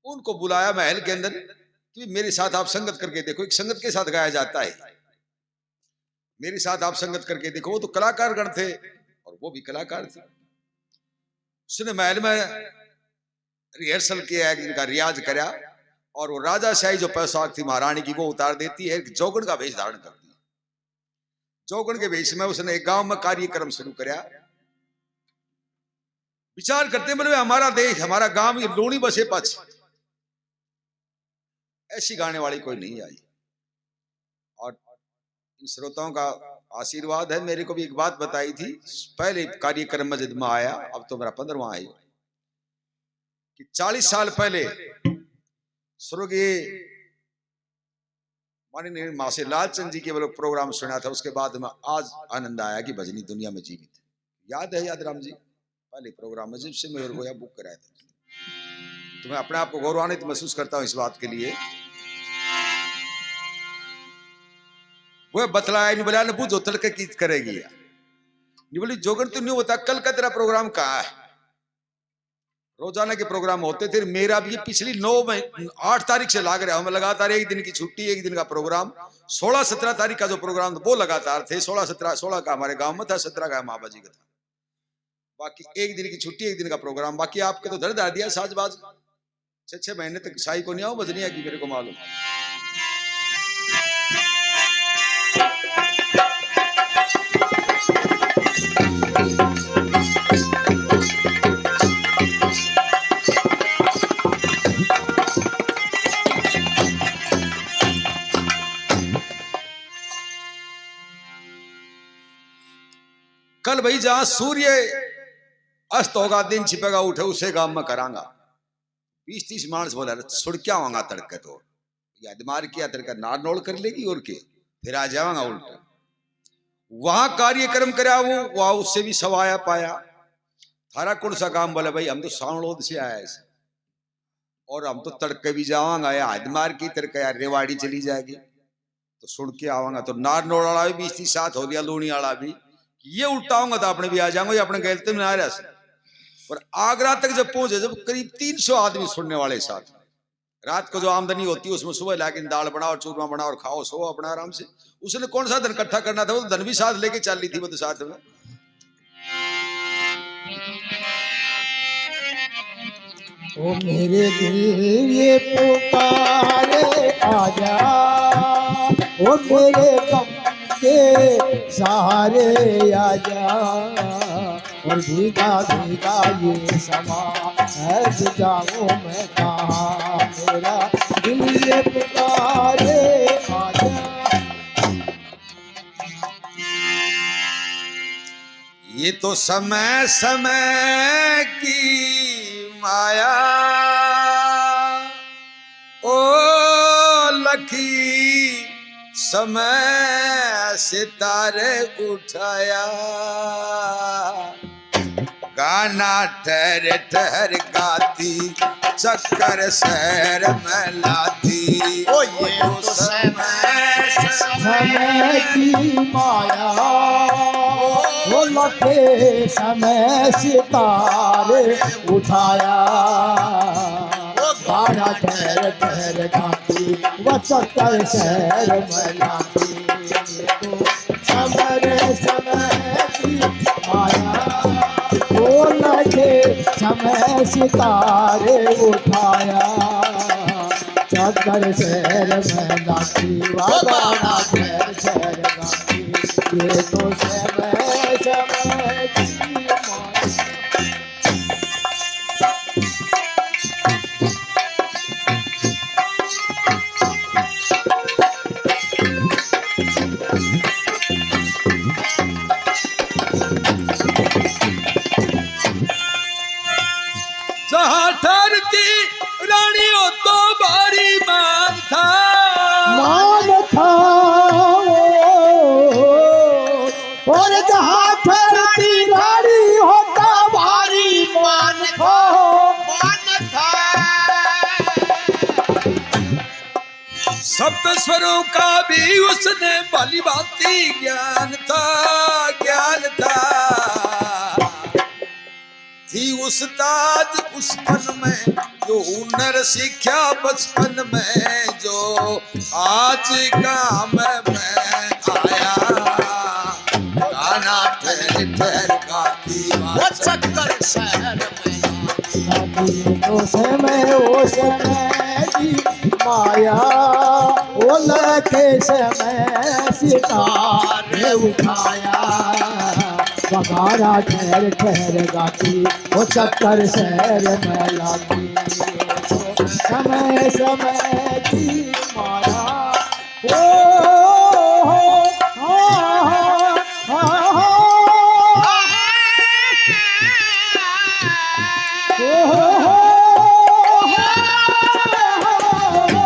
उनको बुलाया महल के अंदर कि मेरे साथ आप संगत करके देखो, एक संगत के साथ गाया जाता है, मेरे साथ आप संगत करके देखो। वो तो कलाकार गण थे, और वो भी कलाकार थी। उसने महल में रिहर्सल किया, एक दिन का रियाज करा, और वो राजा शाही जो पोशाक थी महारानी की, वो उतार देती है, एक जोगण का वेश धारण करती है। जोगण के वेश में उसने एक गांव में कार्यक्रम शुरू करा। विचार करते, बोले, हमारा देश, हमारा गांव, ये लूणी बसे पाछे, ऐसी गाने वाली कोई नहीं आई। और इन श्रोताओं का आशीर्वाद है। मेरे को भी एक बात बताई थी, पहले कार्यक्रम में जब मैं आया, अब तो मेरा पंद्रहवाँ है, कि चालीस साल पहले स्वर्गीय माननीय मासी लालचंद जी के वो प्रोग्राम सुना था, उसके बाद में आज आनंद आया कि भजनी दुनिया में जीवित है। याद है याद राम जी, पहले प्रोग्राम में जिससे मेरे को यहाँ बुक कराया था। तो मैं अपने आप को गौरवान्वित महसूस करता हूँ इस बात के लिए। वो बतलाया, नहीं बोला, "ने बूझो तड़के की करेगी यार।" नहीं बोली, "जोगण तू नहीं होता, कल का तेरा प्रोग्राम कहाँ है?" रोजाना के प्रोग्राम होते थे। मेरा भी पिछली नौ महीने, आठ तारीख से लाग रहा हूँ मैं लगातार, एक दिन की छुट्टी, एक दिन का प्रोग्राम। सोलह सत्रह तारीख का जो प्रोग्राम था, वो लगातार थे। सोलह सत्रह, सोलह का हमारे गांव में था, सत्रह का माँ बाजी का था। बाकी एक दिन की छुट्टी, एक दिन का प्रोग्राम। बाकी आपके तो धड़ धड़ दिया साजबाज। छह छह महीने तक साई को नहीं आओ, बजनिया की, मेरे को मालूम। कल भाई, जहां सूर्य अस्त होगा, दिन छिपेगा, उठे, उसे गांव में करांगा। बीस तीस माणस बोला, "सुड़ क्या होगा तड़के तो, याद मार किया तड़का नार नोड़ कर लेगी और के, फिर आ जावांगा उल्टा।" वहां कार्यक्रम करा वो, वहां उससे भी सवाया पाया। "थारा कौन सा काम?" बोला, "भाई, हम तो सांवलोद से आया है, और हम तो तड़के भी जावांगा, या हद मार की तड़के यार रेवाड़ी चली जाएगी।" तो सुन के आवांगा। तो नारनौल वाला भी बीस तीस साथ हो गया, लूणी वाला भी, कि ये उल्टा आऊंगा तो अपने भी आ जाऊंगा, ये अपने गैल तो ना रह सके। पर आगरा तक जब पहुंचे, जब करीब तीन सौ आदमी सुनने वाले साथ, रात को जो आमदनी होती है उसमें सुबह लाके दाल बनाओ, चूरमा बनाओ और खाओ, सो अपना आराम से। उसने कौन सा धन इकट्ठा करना था, वो तो धन भी साथ लेके चल ली थी, वो तो साथ में। ओ मेरे दिल ये पुकारे, आजा, ओ मेरे गम के सहारे आजा, और भीगा भीगा ये समा, ऐसे जाऊं मैं कहाँ, मेरा दिल ये पुकारे, आजा। ये तो समय समय की माया, ओ लखी, समय सितारे उठाया। गाना ठहर ठहर गाती, चक्कर शहर में लाती। ओ ये तो समय, समय की माया, ओ लखे समय सितारे उठाया। ओ गाना ठहर ठहर गाती, वो चक्कर शहर में लाती। समय समय की माया, ओ लखे समय सितारे उठाया। चक्कर शहर में लाती, बाबा शहर शहर लाती। ये तो समय समय की माया। जहाँ ठहरती रानी हो तो भारी मान था। मान था। और जहाँ ठहरती रानी हो तो भारी मान था। मान था। सप्त स्वरों का भी उसने भली भांति ज्ञान था, ज्ञान था। थी उस्ताद उस फन में, जो हुनर सीख्या बचपन में, जो आज काम में आया। गाना ठहर ठहर वो चक्कर शहर में। अभी तो समय वो समय की माया, वो लखे समय सितारे उठाया। बगाड़ा ठहर ठहर गाती, वो चक्कर शहर में लाती। समय समय की माया। ओ हो, हो, हो, हो, हो। ओ हो, हो, हो, हो, हो।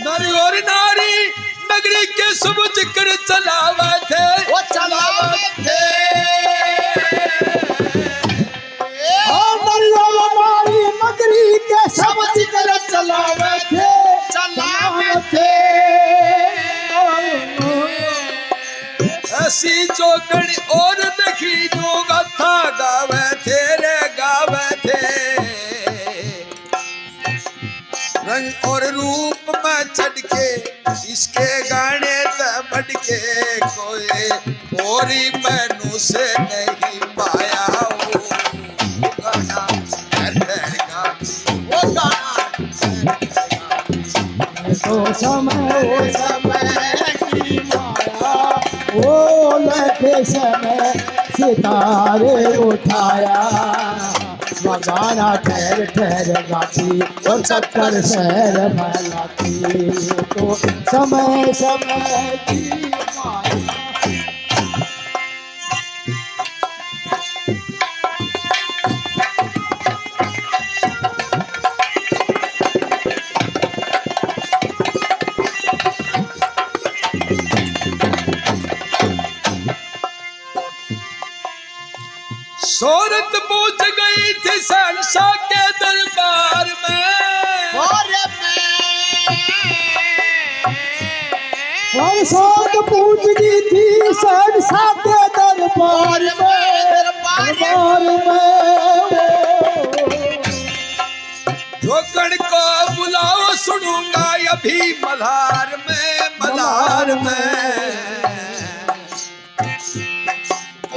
नर और नारी नगरी के सब जिक्र चलावे थे। वो चलावे थे। ओ नर और नारी नगरी के सब जिक्र चलावे थे। चलावे थे। ऐसी जोगण और देखी जो गाथा गावे थे रे, गावे थे। रंग और रूप में चढ़ के, इसके गाने ते बढ़ के कोई और ही मनुष्य नहीं पाया। ओ गाना, वो गाना। तो समय, वो समय की माया, वो लगे समय सितारे उठाया। बगाड़ा ठहर ठहर गाती, और चक्कर शहर में लाती। तो समय समय की माया। शोहरत पहुंच गई थी शहंशाह के दरबार में। और शोहरत पहुंच गई थी शहंशाह के दरबार में, दरबार में। जोगण को बुलाओ, सुनूंगा अभी मल्हार में, मल्हार में।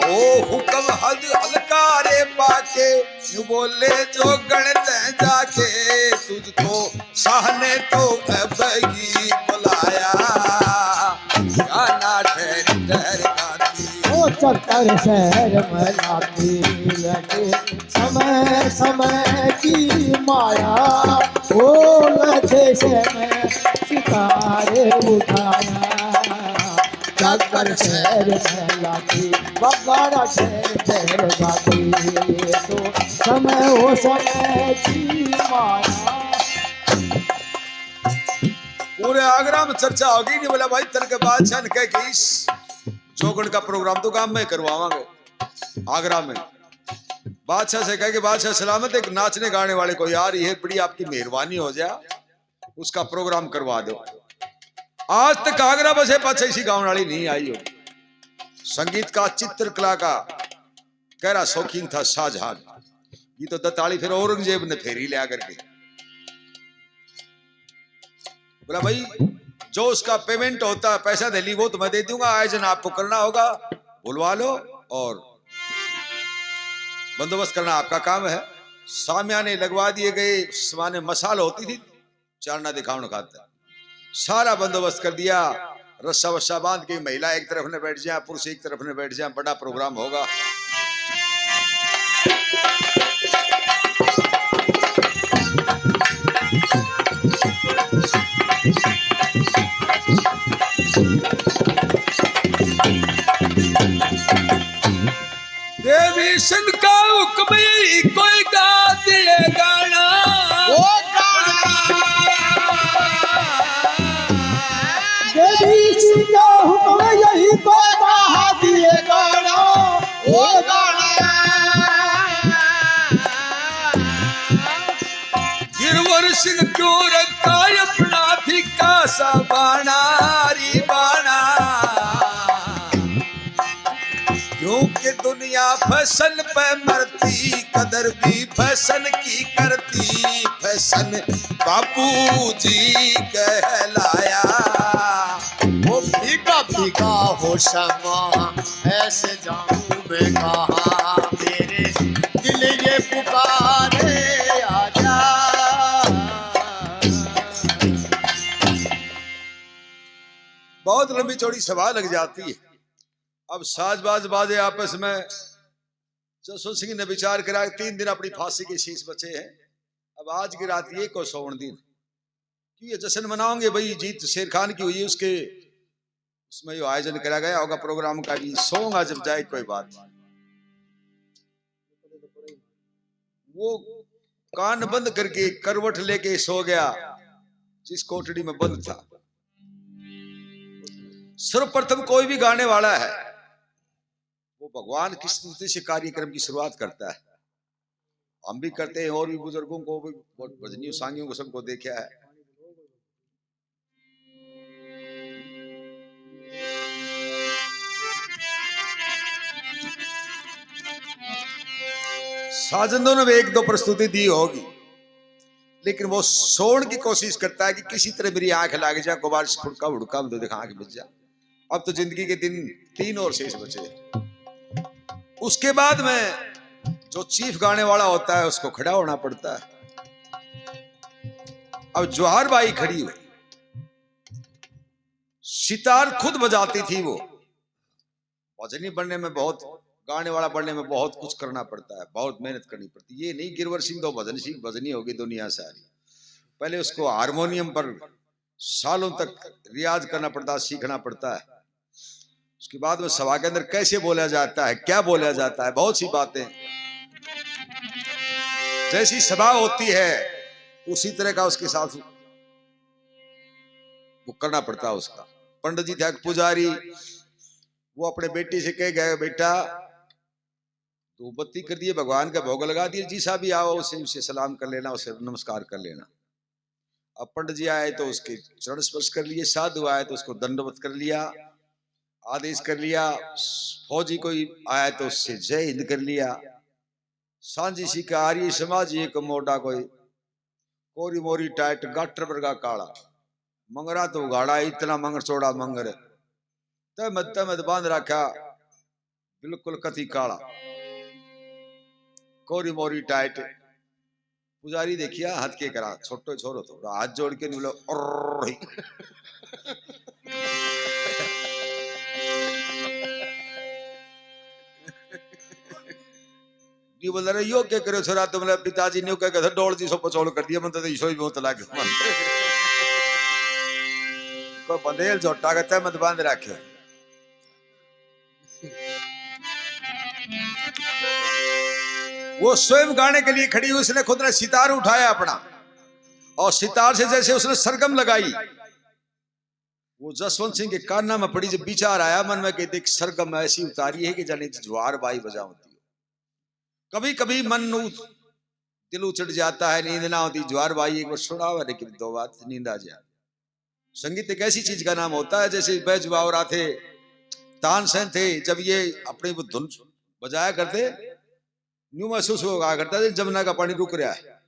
ओ हुक्म हल-, हलकारे पाके, यूं बोले जोगण तै जाके, तुझको शाह ने तो अब ही बुलाया। गाना ठहर ठहर गाती। ओ चक्कर शहर में लाती लगे समय समय की माया। ओ लगे समय सितारे उठाया। जाकर शहर में लागी, बगाड़ा शहर शहर बाकी। तो समय हो समय की माया। पूरे आगरा में चर्चा होगी, नहीं बोला भाई, तन के बादशाह ने कह के इस जोगण का प्रोग्राम तो गांव में करवावांगे, आगरा में। बादशाह से कह के, बादशाह सलामत, एक नाचने गाने वाले को यार, ये बड़ी आपकी मेहरबानी हो जाए, उसका प्रोग्राम करवा दो। आज तक आगरा बसे पाछे इसी गाँव वाली नहीं आई हो। संगीत का, चित्रकला का गहरा शौकीन था शाहजहां। ये तो दत्ताली फिर औरंगजेब ने फेरी लिया करके बोला, भाई, जो उसका पेमेंट होता है, पैसा दे ली, वो तो मैं दे दूंगा, आयोजन आपको करना होगा, बुलवा लो और बंदोबस्त करना आपका काम है। सामियाने लगवा दिए गए, सामने मसाल होती थी, चारना दिखावण खातर सारा बंदोबस्त कर दिया। रस्सा वस्सा बांध के महिला एक तरफ ने बैठ जाए, पुरुष एक तरफ ने बैठ जाए, बड़ा प्रोग्राम होगा। देवी सिंह का हुक्म यही कोई गा दिए गाना। वो गाना। देवी सिंह का हुक्म यही कोई गा दिए गाना। वो गाना। गिरवर सिंह क्यों रखा अपना फीका सा बाना री बाना। क्योंकि दुनिया फैशन पे मरती, कदर भी फैशन की करती। फैशन बाबूजी कहलाया। वो फीका फीका। का हो शमा, ऐसे जाऊं मैं कहाँ, मेरे दिल ये पुकारे आजा। बहुत लंबी चौड़ी सभा लग जाती है। अब साज बाज बाजे आपस में। जसवंत सिंह ने विचार करा, तीन दिन अपनी फांसी के शेष बचे हैं, अब आज की रात ये को सोवण दिन, क्यों ये जश्न मनाओगे भाई, जीत शेर खान की हुई, उसके, उसमें यो आयोजन करा गया होगा प्रोग्राम का भी, सोऊंगा जब जाए कोई बात। वो कान बंद करके करवट लेके सो गया जिस कोठड़ी में बंद था। सर्वप्रथम कोई भी गाने वाला है, वो भगवान की स्तुति से कार्यक्रम की शुरुआत करता है। हम भी करते हैं, और भी बुजुर्गों को भी, बहुत भजनियों सांगियों को, सबको देखा है। साजन दोनों ने एक दो प्रस्तुति दी होगी, लेकिन वो सोण की कोशिश करता है कि किसी तरह मेरी आंख लाग जा, गुबार से फुड़का हुड़का में तो देखा आंख बुझ जा। अब तो जिंदगी के दिन तीन और शेष बचे। उसके बाद में जो चीफ गाने वाला होता है, उसको खड़ा होना पड़ता है। अब जोहार बाई खड़ी हुई, सितार खुद बजाती थी वो। भजनी बनने में बहुत, गाने वाला बनने में बहुत कुछ करना पड़ता है, बहुत मेहनत करनी पड़ती है। ये नहीं गिरवर सिंह तो भजन सिंह, भजनी होगी दुनिया सारी। पहले उसको हारमोनियम पर सालों तक रियाज करना पड़ता, सीखना पड़ता है। उसके बाद में सभा के अंदर कैसे बोला जाता है, क्या बोला जाता है, बहुत सी बातें। जैसी सभा होती है, उसी तरह का उसके साथ वो करना पड़ता है उसका। पंडित जी थे, एक पुजारी, वो अपने बेटे से कह गए, "बेटा, धूप बत्ती कर दिए, भगवान का भोग लगा दिए, जिसा भी आओ उसे, उसे सलाम कर लेना, उसे नमस्कार कर लेना।" अब पंडित जी आए तो उसके चरण स्पर्श कर लिए, साधु आए तो उसको दंडवत कर लिया, आदेश कर लिया, फौजी कोई आया तो उससे जय हिंद कर लिया, सांझी सी का आर्य समाज एक मोटा कोई, कोरी मोरी टाइट गाटर वर्गा काला, मंगरा तो उघाड़ा, इतना मंगर चौड़ा मंगर, तमद तमद बांध रखा, बिल्कुल कथी काला, कोरी मोरी टाइट। पुजारी देखिया, हाथ के करा, छोटो छोरो थोड़ा हाथ जोड़ के न्यू बोले, "अर्र।" न्यू बोल रहे, "यो के करे छोरा तुमने?" पिताजी न्यू कह के डोल जी सो पचोल कर दिया, मन तो इसो ही बहुत लागे मन। को बंदेल झोटा के तमद बांध रखे। वो स्वयं गाने के लिए खड़ी हुई, उसने खुद ने सितार उठाया अपना और सितार से जैसे उसने सरगम लगाई, वो जसवंत सिंह के काना में पड़ी। जब विचार आया मन में कि देख, सरगम ऐसी उतारी है कि जाने ज्वार बाई बजावती हो। कभी कभी मन उ-, दिल उचट जाता है, नींद ना होती, ज्वार बाई एक बार सुनावे, लेकिन दो बात नींद आ जाए। संगीत एक ऐसी चीज का नाम होता है, जैसे बैजू बावरा थे, तानसेन थे, जब ये अपनी वो धुन बजाया करते, न्यू महसूस होगा करता है, जमुना का पानी रुक रहा है।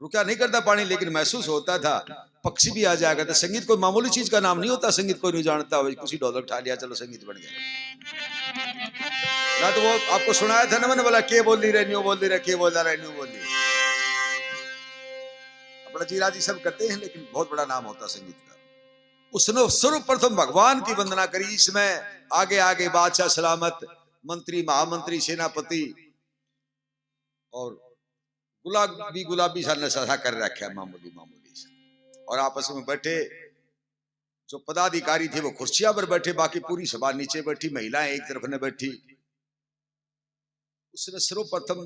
रुका नहीं करता पानी, लेकिन महसूस होता था। पक्षी भी आ जाया करता। संगीत कोई मामूली चीज का नाम नहीं होता। संगीत कोई नहीं जानता हो, कुछ ही ढोलक ठा लिया, चलो संगीत बन गया। ना तो वो आपको सुनाया था ना मैंने, बोला, "के बोली रे, न्यू बोली रे, के बोला रे, न्यू बोली।" अपना जी राजी सब करते हैं, लेकिन बहुत बड़ा नाम होता संगीत का। उसने सर्वप्रथम भगवान की वंदना करी। इसमें आगे आगे बादशाह सलामत, मंत्री, महामंत्री, सेनापति और गुलाबी गुलाबी सा नशा सा कर रखा है, मामूली मामूली सा। और आपस में बैठे, जो पदाधिकारी थे वो कुर्सियां पर बैठे, बाकी पूरी सभा नीचे बैठी, महिलाएं एक तरफ ने बैठी। उसने सर्वप्रथम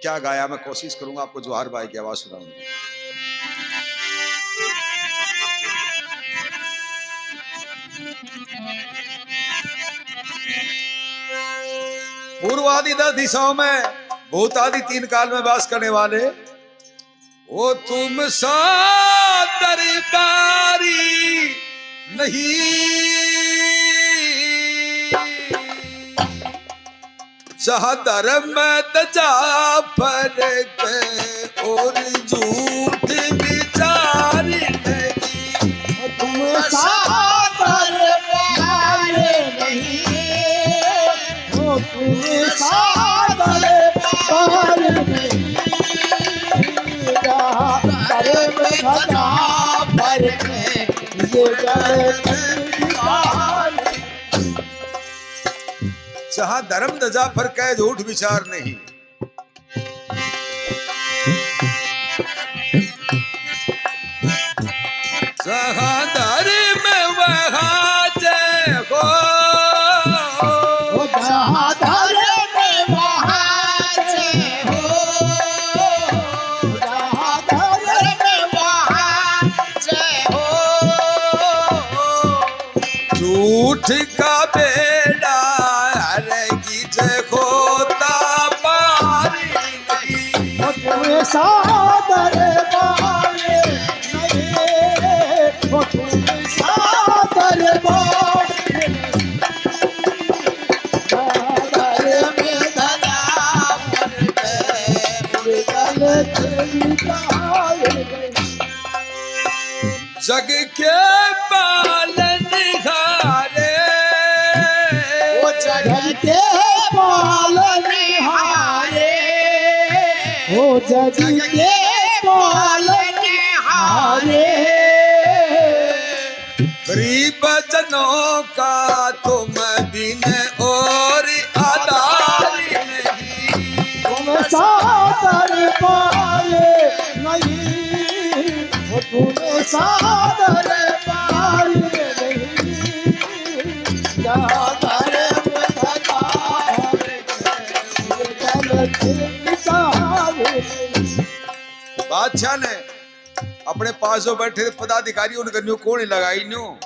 क्या गाया, मैं कोशिश करूंगा आपको जोहार बाई की आवाज सुनाऊंगा। पूर्व आदि दस दिशाओं में, भूत आदि तीन काल में वास करने वाले, वो तुम सा दरबारी नहीं, जहाँ धर्म ध्वजा फरक और झूठ विचार नहीं। तुम सा दरबारी वो तू सादर पार में, जहाँ धर्म ध्वजा फहरे, ये जगत विशाल। जहाँ धर्म ध्वजा फहरे, झूठ विचार नहीं। जहाँ धर्म वहाँ जय हो। ओ जहाँ धर्म वहाँ जय हो। जहाँ धर्म वहाँ जय हो। झूठ का बेड़ा हर की जय होता पार। वो तुम्हें सादर पाए नहीं, वो तुम्हें सादर पाए। सादर में धजा पर गलत निकाल। जग के पालनहारे, ओ जग के पालनहारे, ओ जग के पालनहारे। गरीब जनों का तुम बिन और आधार नहीं। तुम सादर पाए नहीं, वो तुम सादर पाए नहीं। सादर में भगवान गलत निकाल। बादशाह ने अपने पास जो बैठे थे पदाधिकारी, उनका न्यू कोण लगाई न्यू।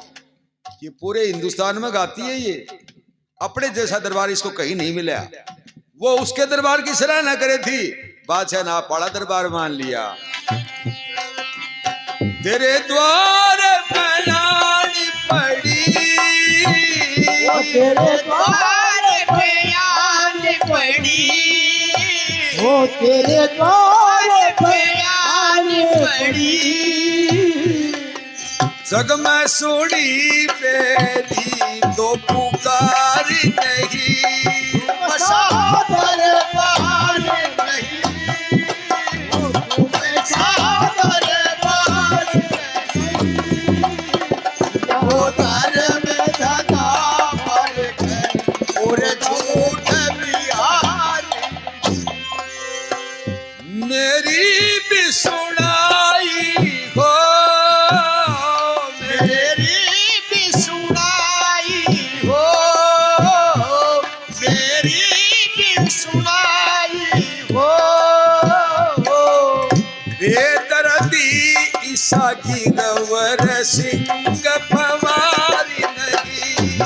ये पूरे हिंदुस्तान में गाती है ये, अपने जैसा दरबार इसको कहीं नहीं मिला। वो उसके दरबार की सराहना करे थी, बादशाह ने आप वाला दरबार मान लिया। तेरे द्वार पे आनी पड़ी, वो तेरे द्वार पे आनी पड़ी, वो तेरे द्वार पे आनी पड़ी। जग में सुनी पहली तो पुकार नहीं। सादर पार नहीं, सादर पार नहीं। वो धर्म धजा पर और झूठ बिहार। मेरी भी सुनाई हो, मेरी भी सुनाई हो, मेरी भी सुनाई हो। बेदर्दी ईसा गिरवर सिंह पवार नहीं।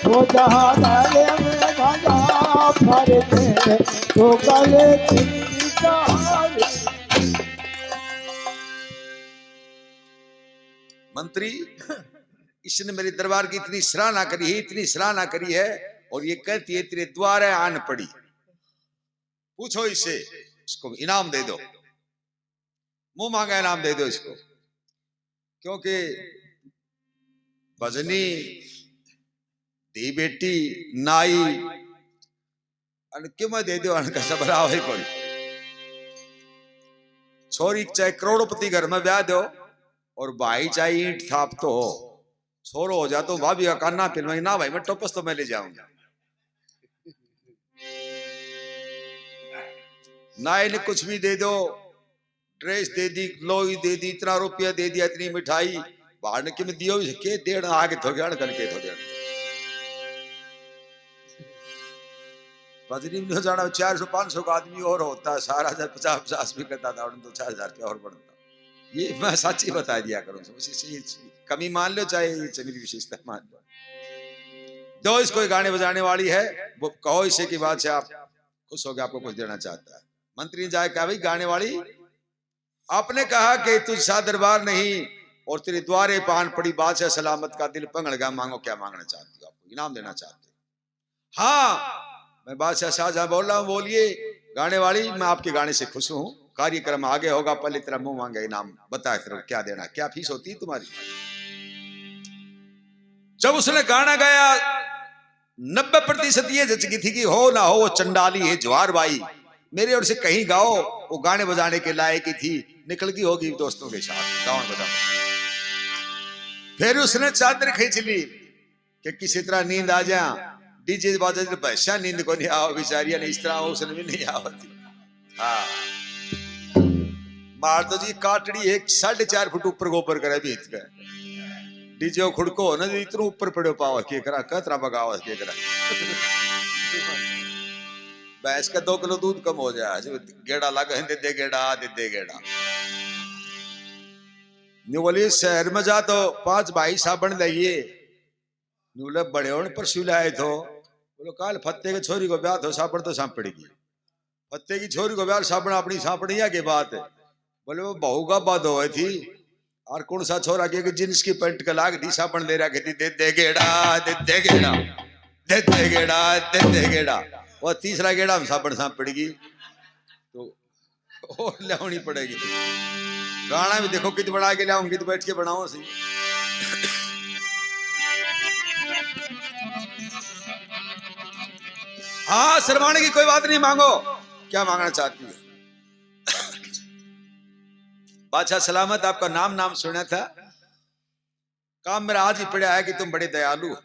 वो जहाँ धर्म धजा फहरे, तो गलत निकाल। मंत्री, इसने मेरे दरबार की इतनी सराहना करी है, इतनी सराहना करी है, और ये कहती है, "तेरे द्वारे आन पड़ी।" पूछो इसे, इसको इनाम दे दो, मुंह मांगा इनाम दे दो इसको, क्योंकि भजनी धी बेटी नाई अन किमें दे दो, अनका सबरा होए कोनी। छोरी चाहे करोड़पति घर में ब्याह दो और भाई चाहे ईंट थाप तो हो, छोरो हो जा तो भाभी का काना फिर मैं, "ना भाई, मैं टोपस तो मैं ले जाऊंगा।" ना इन्हें कुछ भी दे दो, ड्रेस दे दी, लोई दे दी, इतना रुपया दे दिया, इतनी मिठाई, भाड़ ने किमें दियो के देना आगे थो गया, कल के थो गया। भजनी में नहीं जाना, चार सौ पाँच सौ का आदमी और होता, सारा हजार पचास पचास भी करता था, उन्हें तो चार हजार रुपया और बनता। ये मैं साची बता दिया करूँ, कमी मान लो, चाहे ये मेरी विशेषता मान लो। दो इसको गाने बजाने वाली है, वो कहो इसे कि बादशाह आप खुश हो गया, आपको कुछ देना चाहता है। मंत्री ने जाके कहा, "भाई गाने वाली, आपने कहा कि तुझ सा दरबार नहीं और तेरे द्वारे पान पड़ी, बादशाह सलामत का दिल पंगड़ गया, मांगो क्या मांगना चाहती हो, आपको इनाम देना चाहते हो?" "हाँ, मैं बादशाह शाहजहां बोल रहा हूँ, बोलिए।" "गाने वाली, मैं आपके गाने से खुश हूँ, कार्यक्रम आगे होगा, पहले तेरा मुंह मांगे इनाम, बता तेरे को क्या देना, क्या फीस होती है तुम्हारी? जब उसने गाना गाया, नब्बे प्रतिशत ये जच गई थी कि हो ना हो, वो चंडाली है, ज्वार बाई, मेरी ओर से कहीं गाओ, वो गाने बजाने के लायक ही थी, निकल गई होगी दोस्तों के साथ गावन बजावन। फिर उसने चादर खींच ली कि किसी तरह नींद आ जा, डीजे बाजे तो भैंसा नींद को नहीं आओ बेचारियां ने, इस तरह उसने भी नहीं आवती। हाँ, मार तो जी काटड़ी एक साढ़े चार फुट ऊपर गोबर करे भीत के। डीजे खुड़को हो ना जी, इतना ऊपर पड़ो पावा, के करा, कतरा बगावत, के करा। भैंस का दो किलो दूध कम हो जाए, जो गेड़ा लगे हैं, दे दे गेड़ा, दे दे गेड़ा। न्यू बोली, शहर में जा तो पांच भाई साबण लाइए। न्यू बोले, बड़े होने परसों लाए थो। बोलो, काल फत्ते के छोरी को ब्याह थो, साबण तो सांपड़ेगी। फत्ते की छोरी को ब्याह, साबण अपनी सांपड़िया के बात है। बोले, वो बहू का बाद हुई थी, और कौन सा छोरा के कि जींस की पैंट के लाग दी, साबण दे रखे थी, दे दे गेड़ा, दे दे गेड़ा, दे दे गेड़ा, दे दे गेड़ा। वो तीसरा गेड़ा हम साबण सांपड़ेगी, तो और लावनी पड़ेगी। गाना भी देखो, कित बना के लाऊं, कित बैठ के बनाओ सी। हाँ, शर्माने की कोई बात नहीं, मांगो, क्या मांगना चाहती है। बादशाह सलामत, आपका नाम, नाम सुना था, काम मेरा आज ही पड़ा है कि तुम बड़े दयालु हो।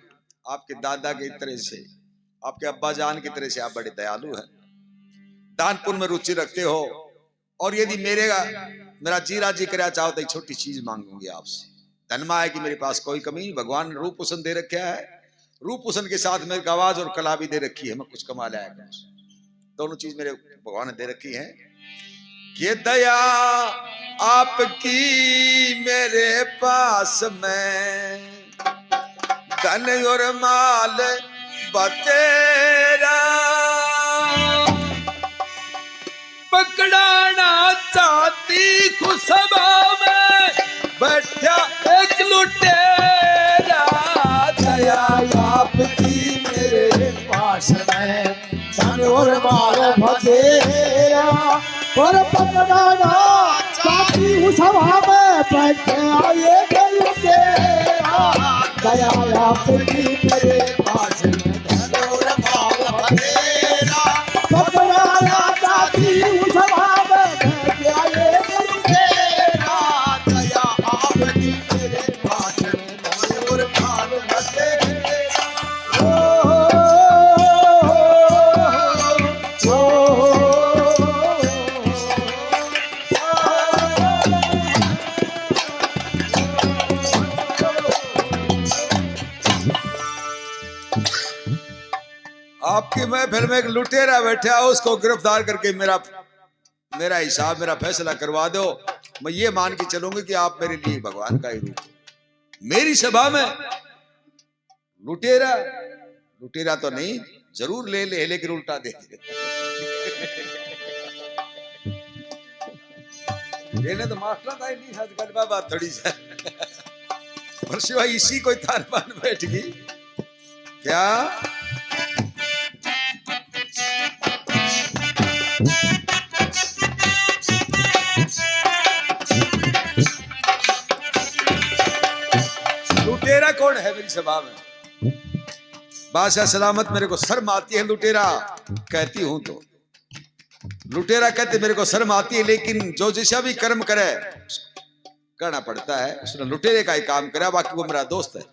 आपके दादा की तरह से, आपके अब्बा जान की तरह से आप बड़े दयालु हैं, दान पुण्य में रुचि रखते हो। और यदि मेरे, मेरा जी राजी करना चाहो तो एक छोटी चीज मांगूंगी आपसे। धन में आए कि मेरे पास कोई कमी नहीं, भगवान ने रूप हुसन दे रखा है, रूप हुसन के साथ मेरे को आवाज और कला भी दे रखी है, मैं कुछ कमा लाया करूं। दोनों चीज मेरे भगवान ने दे रखी है। ये दया आपकी मेरे पास में, धन और माल बतेरा, पकड़ाना चाहती खुशबा में बैठा एक लुटेरा। दया आपकी मेरे पास में, धन और माल बतेरा, और पकड़ाना चाहती खुशबा में बैठा एक लुटेरा। दया आपकी मेरे पास में, धन और माल बतेरा, पकड़ाना चाहती खुशबा में बैठा एक लुटेरा। दया आपकी मेरे पास में, आपकी महफिल में एक लुटेरा बैठा, उसको गिरफ्तार करके मेरा, मेरा हिसाब, मेरा फैसला करवा दो। मैं ये मान के चलूंगी कि आप मेरे लिए भगवान का ही रूप हो। मेरी सभा में लुटेरा, लुटेरा तो नहीं, जरूर ले ले, लेकिन उल्टा दे दे। लेने तो मास्टर का ही नहीं है, गलबा बात थोड़ी सा। पर सिवाय इसी कोई तारबान बैठ गई क्या? लुटेरा कौन है मेरी सभा में? बादशाह सलामत, मेरे को शर्म आती है लुटेरा कहती हूं तो। लुटेरा कहते मेरे को शर्म आती है, लेकिन जो जैसा भी कर्म करे, कहना पड़ता है, उसने लुटेरे का ही काम करा, बाकी वो मेरा दोस्त है।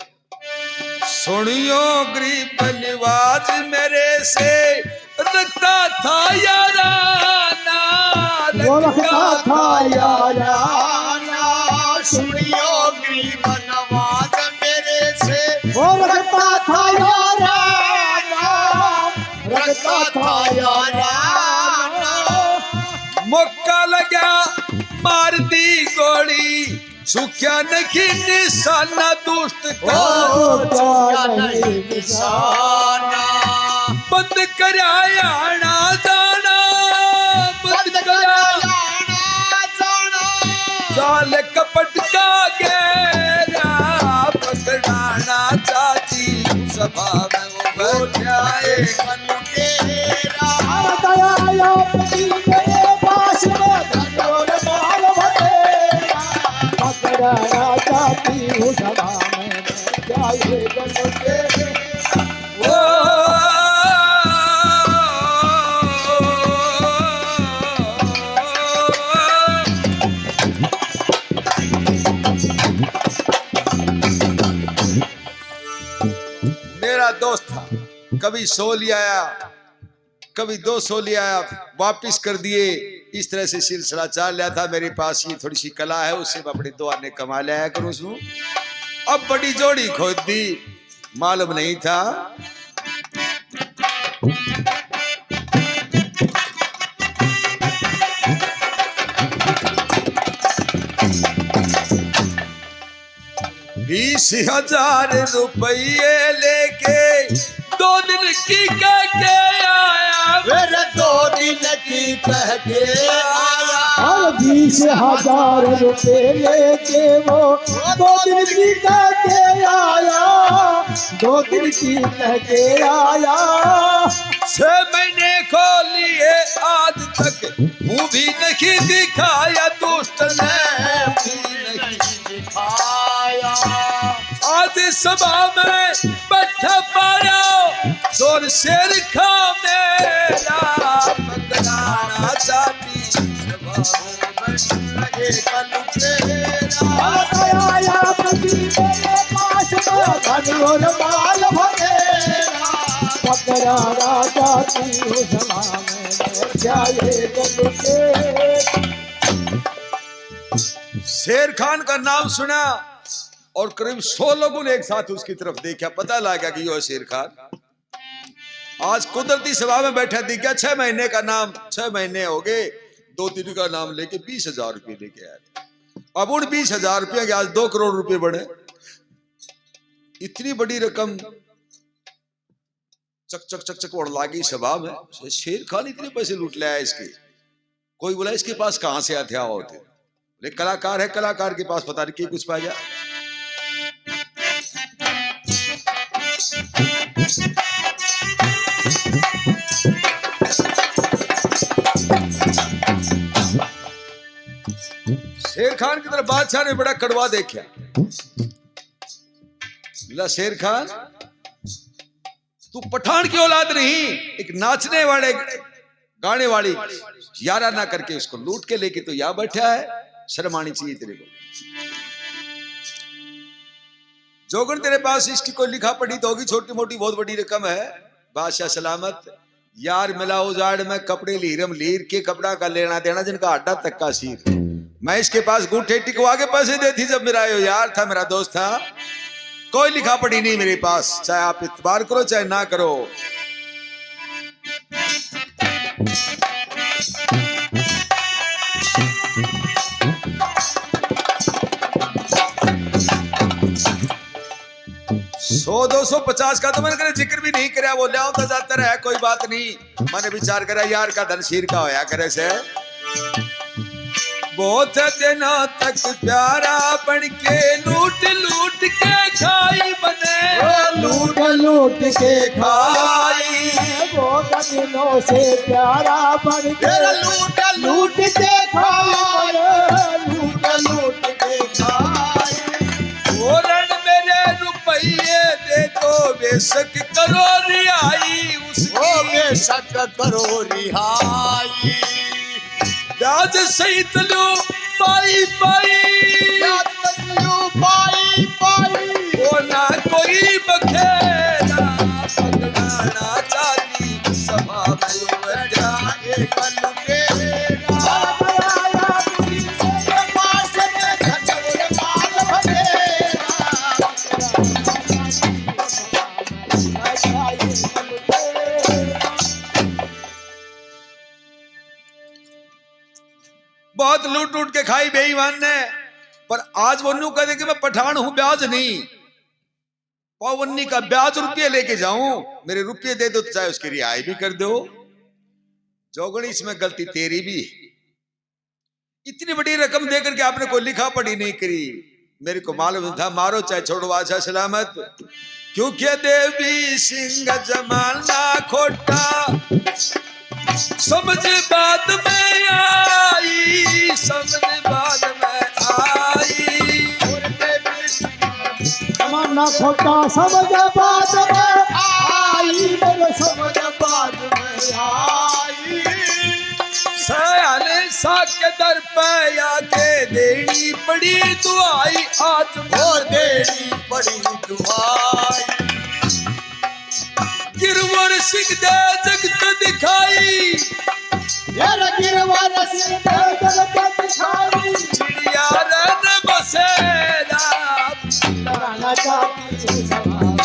सुनियो गरीब नवाज मेरे से, रखता था याराना, वो रखता था याराना। सुनियो गरीब नवाज मेरे से, वो रखता था याराना, रखता था याराना। मौका लगा, मार दी गोली, चुक्या नहीं निशाना दुष्ट का। ओ, चुक्या नहीं निशाना। बंद कराया आना जाना, बंद बंद कराया कराया आना जाना। जाल कपट का घेरा, पकड़ाना चाहती सभा में वो बैठा है। बन के राम दया आपकी मेरे पास में। मेरा दोस्त था, कभी सौ ले आया, कभी दो सौ ले आया, वापस कर दिए। इस तरह से सिलसिला चल रहा था। मेरे पास ये थोड़ी सी कला है, उससे मैं अपने दो आने कमा लिया करूँ सूं। अब बड़ी जोड़ी खोद दी, मालूम नहीं था। बीस हजार रुपये लेके दो दिन की कह के आया। मेरे दो दिन की कह के आया। और बीस हजार रुपये लेके वो दो दिन की कह के आया। दो दिन की कह के आया। छह महीने को लिए आज तक मुंह भी नहीं दिखाया। दोस्त ने भी नहीं दिखाया। आज सभा में बैठा पाया, जोर शेर खान मेरा पकड़ाना चाहती। सभा में बैठा एक लुटेरा। आया पति मेरे पास में धन और माल भरेरा। पकड़ाना चाहती हूँ सभा में क्या ये लुटेरा। शेर खान का नाम सुना और करीब सौ लोगों ने एक साथ उसकी तरफ देखा, पता लगा कि यो है शेर खान। आज कुदरती सभा में बैठा दिख गया, छह महीने का नाम, छह महीने हो गए, दो दिन का नाम लेके बीस हजार रुपये लेके आया। अब उन बीस हजार रुपये के आज दो करोड़ रुपये बने। इतनी बड़ी रकम चक चक चक चक उड़ लागी सभा में। शेर खान इतने पैसे लूट ले आया इसके। कोई बोला, इसके पास कहाँ से आते आओ थे? बोले, कलाकार है, कलाकार के पास पता नहीं के कुछ पा गया। शेर खान की तरफ बादशाह ने बड़ा कड़वा देखा। बोला, शेर खान, तू पठान की औलाद नहीं, एक नाचने वाले, गाने वाली यारा ना करके उसको लूट के लेके तो यहाँ बैठा है, शर्म आनी चाहिए तेरे को। जोगन, तेरे पास इसकी कोई लिखा पढ़ी तो होगी, छोटी मोटी बहुत बड़ी रकम है। बादशाह सलामत, यार मिला उजाड़ में कपड़े लीरम लीर के, कपड़ा का लेना देना जिनका हड्डा तक का सीर। मैं इसके पास गूठे टिकवा के पैसे देती जब मेरा यो यार था, मेरा दोस्त था। कोई लिखा पढ़ी नहीं मेरे पास, चाहे आप इतबार करो चाहे ना करो। सौ दो सौ पचास का तो मैंने करे जिक्र भी नहीं करया, वो ले आओ तो जाता रहा, कोई बात नहीं। मैंने विचार करा, यार का धन शीर का होया करे से। बहुत दिनों तक प्यारा बन के लूट लूट के खाई मने। ओ लूट लूट के खाई। बहुत दिनों से प्यारा बन के तेरा लूट लूट के खाई। लूट लूट के खाई। ओरण मेरे रुपये दे दो, बेशक करो रिहाई उसकी। ओ बेशक करो रिहाई। ब्याज सहित लो पाई पाई। ब्याज सहित लो पाई पाई। वो ना कोई बखेड़ा, पकड़ाना चाहती सभा में बैठा एक लुटेरा। बहुत लूट लूट के खाई बेईमान ने, पर आज वो न्यू कह दे कि मैं पठान हूं, ब्याज नहीं। पावन्नी का ब्याज रुपये लेके जाऊं, मेरे रुपये दे दो तो चाहे उसकी रिहाई भी कर दो। जोगणी, इसमें गलती तेरी भी है। इतनी बड़ी रकम देकर के आपने कोई लिखा पढ़ी नहीं करी। मेरे को मालूम था, मारो चाहे छोड़ो, बादशाह सलामत। क्योंकि देवी सिंह जमाना खोटा, समझ बाद में आई, समझ बाद में आई। ना खोटा समझ बाद में आई, मेरे समझ बाद में आई। सयाने सा के दर पे आके देनी पड़ी दुआई, आज वो देनी पड़ी दुआई। गिरवर सिंह दे जगत दिखाई, यार गिरवर सिंह दे जगत दिखाई। चिड़िया रन बसेरा, तारा जाती सवार।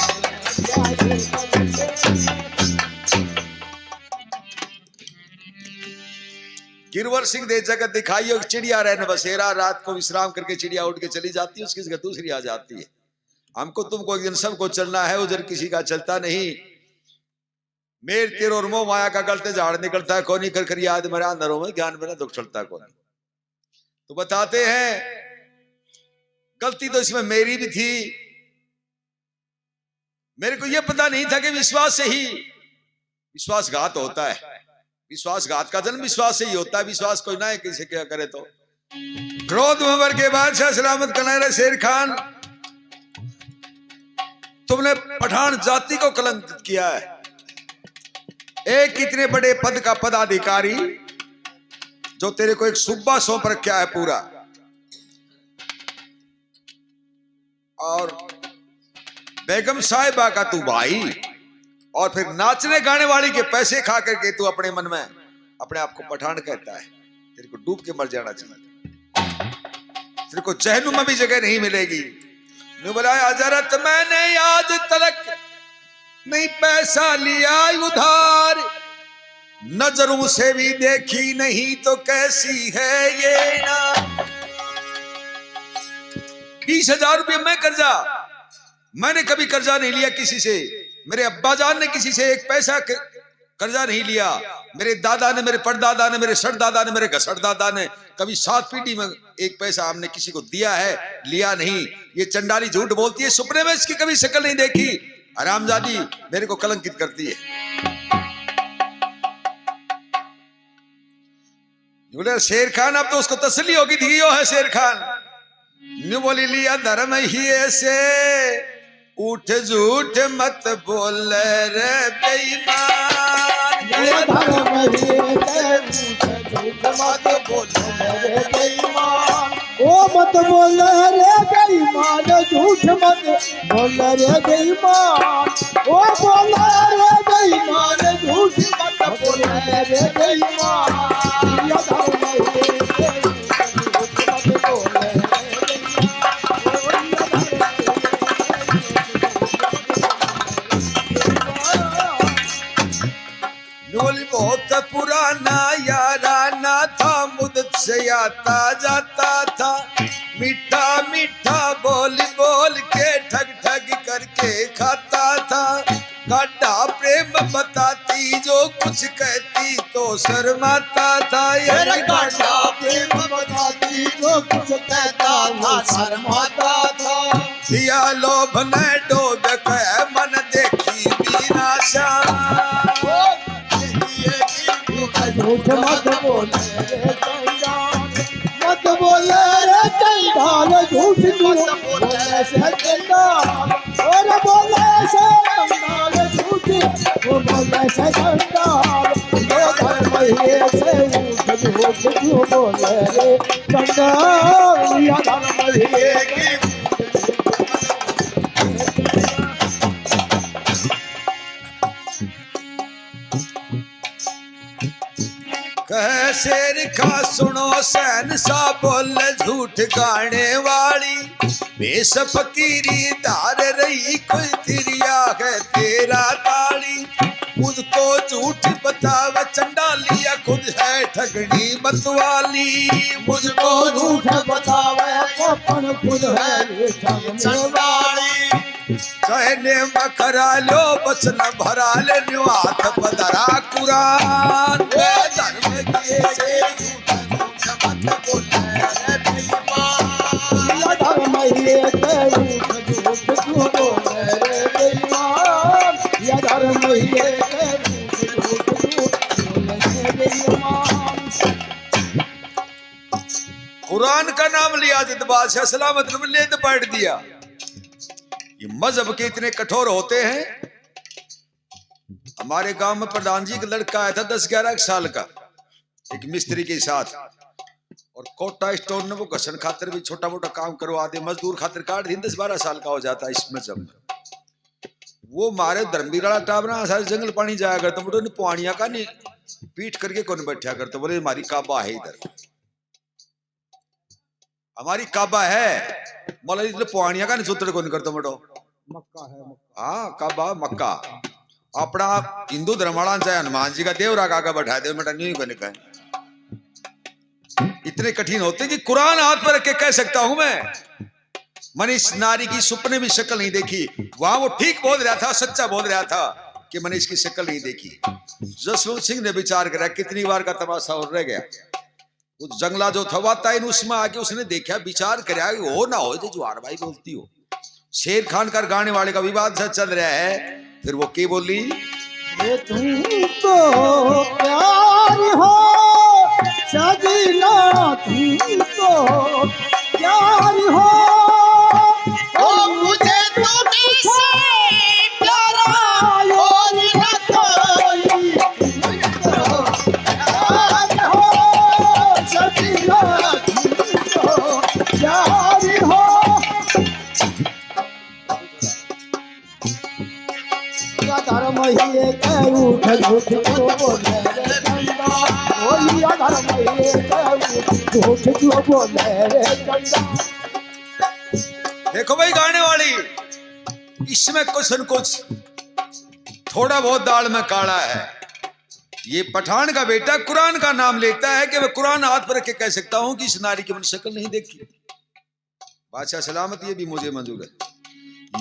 गिरवर सिंह दे जगत दिखाई, एक चिड़िया रन बसेरा, रात को विश्राम करके चिड़िया उड़ के चली जाती है, उसकी जगह दूसरी आ जाती है। हमको तुमको एक दिन सबको चलना है, उधर किसी का चलता नहीं। मेर तेर और मोह माया का गलते झाड़ निकलता है, कोनी कर कर याद मेरा अंदरों में ज्ञान मेरा दुख चलता है कोनी। तो बताते हैं, गलती तो इसमें मेरी भी थी। मेरे को यह पता नहीं था कि विश्वास से ही विश्वासघात होता है। विश्वासघात का जन्म विश्वास से ही होता है। विश्वास कोई ना है किसी क्या करे तो। क्रोध में मर के बादशाह सलामत कनारा शेर खान, तुमने पठान जाति को कलंकित किया है। एक इतने बड़े पद का पदाधिकारी जो तेरे को एक सूबा सौंप रखा है पूरा, और बेगम साहिबा का तू भाई, और फिर नाचने गाने वाली के पैसे खा करके तू अपने मन में अपने आप को पठान कहता है। तेरे को डूब के मर जाना चाहिए, तेरे को जहनुम में भी जगह नहीं मिलेगी। न्यू बोला, हजरत, मैंने आज तलक नहीं पैसा लिया उधार, नजरों से भी देखी नहीं तो कैसी है ये ना। बीस हजार रुपये मैं कर्जा, मैंने कभी कर्जा नहीं लिया किसी से। मेरे अब्बा जान ने किसी से एक पैसा क-, कर्जा नहीं लिया। मेरे दादा ने, मेरे परदादा ने, मेरे सड़दादा ने, मेरे घसड़दादा ने कभी सात पीढ़ी में एक पैसा हमने किसी को दिया है, लिया नहीं। ये चंडाली झूठ बोलती है, सुपने में इसकी कभी शक्ल नहीं देखी। हरामजादी मेरे को कलंकित करती है। बोले, शेर खान, अब तो उसको तसल्ली होगी थी, यो है शेर खान। न्यू बोली, लिया धर्म ही ऐसे, उठ झूठ मत बोल रे बेईमान। ये धर्म ही ऐसे, उठ झूठ मत बोल रे बेईमान। ओ मत बोल रे बेईमान, झूठ मत बोल रे बेईमान। ओ बोल रे बेईमान, झूठ मत बोल रे बेईमान। ये धर्म ही ऐसे, झूठ मत बोल रे बेईमान। बोली, बहुत पुराना याराना था, मुदत से आता जाता था। मीठा मीठा बोल बोल के, ठग ठग करके खाता था। गाढ़ा प्रेम बताती जो कुछ कहती तो शर्माता था। ये तेरा गाढ़ा प्रेम बताती जो कुछ कहता था, शर्माता था। दिया लोभ ने डोब के, मन देखी भी नाशा। झूठ मत बोल रे चंडाल, मत बोल रे चंडाल, झूठ क्यों बोले से चंडाल, और बोले से चंडाल, झूठ क्यों बोले से चंडाल। ये धर्म ही ऐसे, झूठ झूठ क्यों बोले रे चंडाल, ये धर्म ही ऐसे। कह शेर का सुनो शहंशाह, बोल झूठ गाने वाली। भेष फकीरी धार रही, कोई तिरिया है तेरा ताली। मुझको झूठ बतावे चंडालिया, खुद है ठगनी मतवाली। मुझको झूठ बतावे अपन, खुद है ठगनी वाली। कहने में करा लो बचन भरा ले, न्यू हाथ पधरा कुरान। ए धर्म के से झूठ मत बोले रे बेईमान। या धर्म ही एक झूठ झूठ क्यों बोले रे बेईमान। या धर्म ही एक झूठ झूठ क्यों बोले रे बेईमान। कुरान का नाम लिया जद बादशाह सलामत ने ले तो बैठ दिया। ये मजहब के इतने कठोर होते हैं। हमारे गांव में प्रधान जी एक लड़का आया था दस ग्यारह साल का, एक मिस्त्री के साथ, और कोटा स्टोन ने वो घसन खातर भी छोटा मोटा काम करवा दे, मजदूर खातर काट दी, दस बारह साल का हो जाता है इस मजहब में। वो मारे धर्मवीर वाला टाबरा सारे जंगल पानी जाया करता, बोले, "उन्हें पुआनिया का नहीं पीठ करके कौन बैठा करता?" बोले, "हमारी काबा है इधर, हमारी काबा है।" बोले, "इसलिए पुआनिया का नहीं सूत्र कौन करता?" बोलो, मक्का है, मक्का। हाँ, काबा मक्का। अपना हिंदू धर्म वाला चाहे हनुमान जी का देवरा का आगे बैठा दे, बेटा, नहीं करने का। इतने कठिन होते कि कुरान हाथ पर रख के कह सकता हूं मैं, मैंने इस नारी की सुपने में शक्ल नहीं देखी। वहां वो ठीक बोल रहा था, सच्चा बोल रहा था कि मैंने इसकी शक्ल नहीं देखी। जसवंत सिंह ने विचार करा, कितनी बार का तमाशा और रह गया। वो जंगला जो था, वातायन उसमें आके उसने देखा, विचार करा, हो ना हो जो जुआर भाई बोलती हो। शेर खान का गाने वाले का विवाद सा चल रहा है, फिर वो के बोली, ये तुम तो प्यार हो सजना, तुम तो प्यार हो, ओ मुझे तुमसे प्यारा और न कोई। प्यार हो सजना, तुम तो प्यार हो। या धर्म ये के उठ झूठ क्यों बोले रे चंदा? ओ या धर्म ये के उठ झूठ क्यों बोले रे चंदा? देखो भाई, गाने वाली, इसमें कुछ न कुछ थोड़ा बहुत दाल में काला है। ये पठान का बेटा कुरान का नाम लेता है कि मैं कुरान हाथ पर रख के कह सकता हूं कि इस नारी की मैंने शक्ल नहीं देखी। बादशाह सलामत, ये भी मुझे मंजूर है,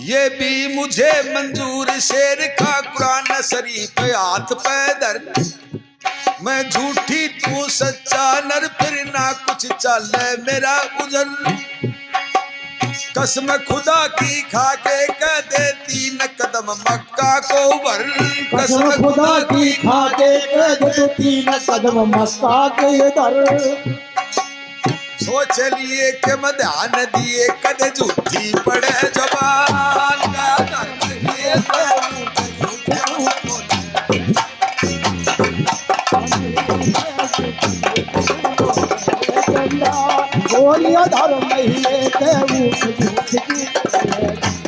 ये भी मुझे मंजूर। शेर का कुरान शरीफ हाथ पे धर, मैं झूठी तू सच्चा नर, फिर ना कुछ चले मेरा उजर। कसम खुदा की खा के कह दे, तीन कदम मक्का को भर। कसम खुदा की खा के कह दे, तू तीन कदम मक्का के धर। सोच लिए कि मैं ध्यान दिए, कद झूठी पड़े जबान। का धर्म ये तो बोलिया धर्म नहीं है, झूठ झूठ की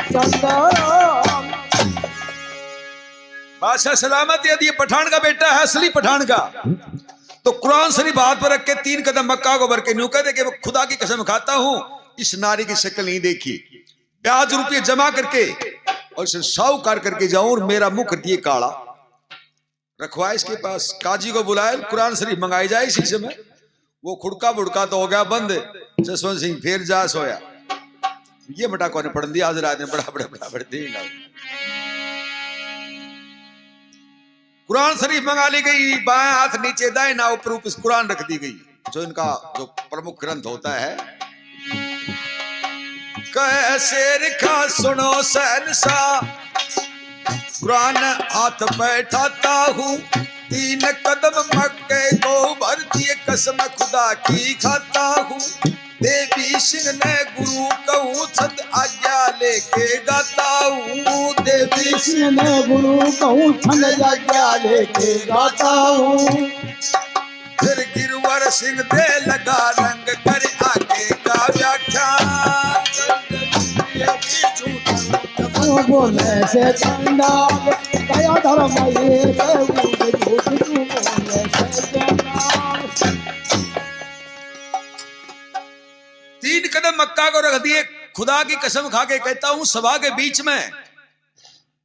चंदा। बादशाह सलामत, यदि ये पठान का बेटा है, असली पठान का, तो कुरान शरीफ हाथ पर रख के तीन कदम मक्का को भर के न्यू कह दे कि मैं खुदा की कसम खाता हूं, इस नारी की शक्ल नहीं देखी। ब्याज रुपये जमा करके और इसे साहूकार करके जाऊं और मेरा मुख कर दिए काला। रखवा इसके पास, काजी को बुलाए, कुरान शरीफ मंगाई जाए इसी समय। वो खुड़का बुड़का तो हो गया बंद, जसवंत सिंह फिर जा सोया। ये बेटा कौन पढ़न दिया आज रात में, बड़ा, बड़ा, बड़ा, बड़ा दिन लग। कुरान शरीफ मंगा ली गई, बाएं हाथ नीचे, दाहिना ऊपर, ऊपर कुरान रख दी गई, जो इनका जो प्रमुख ग्रंथ होता है। कह शेर खां सुनो शहंशाह, कुरान हाथ पे ठाता हूँ, तीन कदम मक्के को भर दिए, कसम खुदा की खाता हूँ। देवी सिंह ने गुरु कहूँ, छंद आज्ञा लेके गाता हूँ। देवी सिंह ने गुरु कहूँ, छंद आज्ञा लेके गाता हूँ। फिर गिरवर सिंह दे लगा रंग, कर आगे का व्याख्यान। तू बोले से चंदा, दया धर्म ये झूठ, झूठ तू बोले से चंदा। तीन कदम मक्का को रख दिए, खुदा की कसम खा के कहता हूं सभा के बीच में,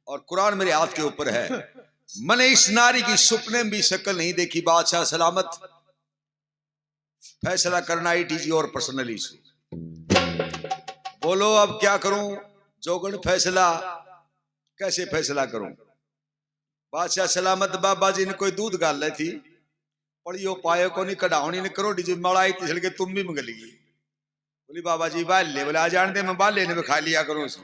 और कुरान मेरे हाथ के ऊपर है। मैंने इस नारी की सुपने में भी शक्ल नहीं देखी। बादशाह सलामत, फैसला करना, it is your personal issue। बोलो अब क्या करूं जोगन, फैसला कैसे फैसला करूं? बादशाह सलामत, बाबा जी ने कोई दूध गाले थी, पड़ियो पायो कोनी, कढ़ावनी ने करोड़ी जी मलाई तिसल के तुम भी मंगल गई। बोली, "बाबा जी, बाल ले।" बोले, "आ जान दे, मैं बाल लेने में खा लिया करूं सू,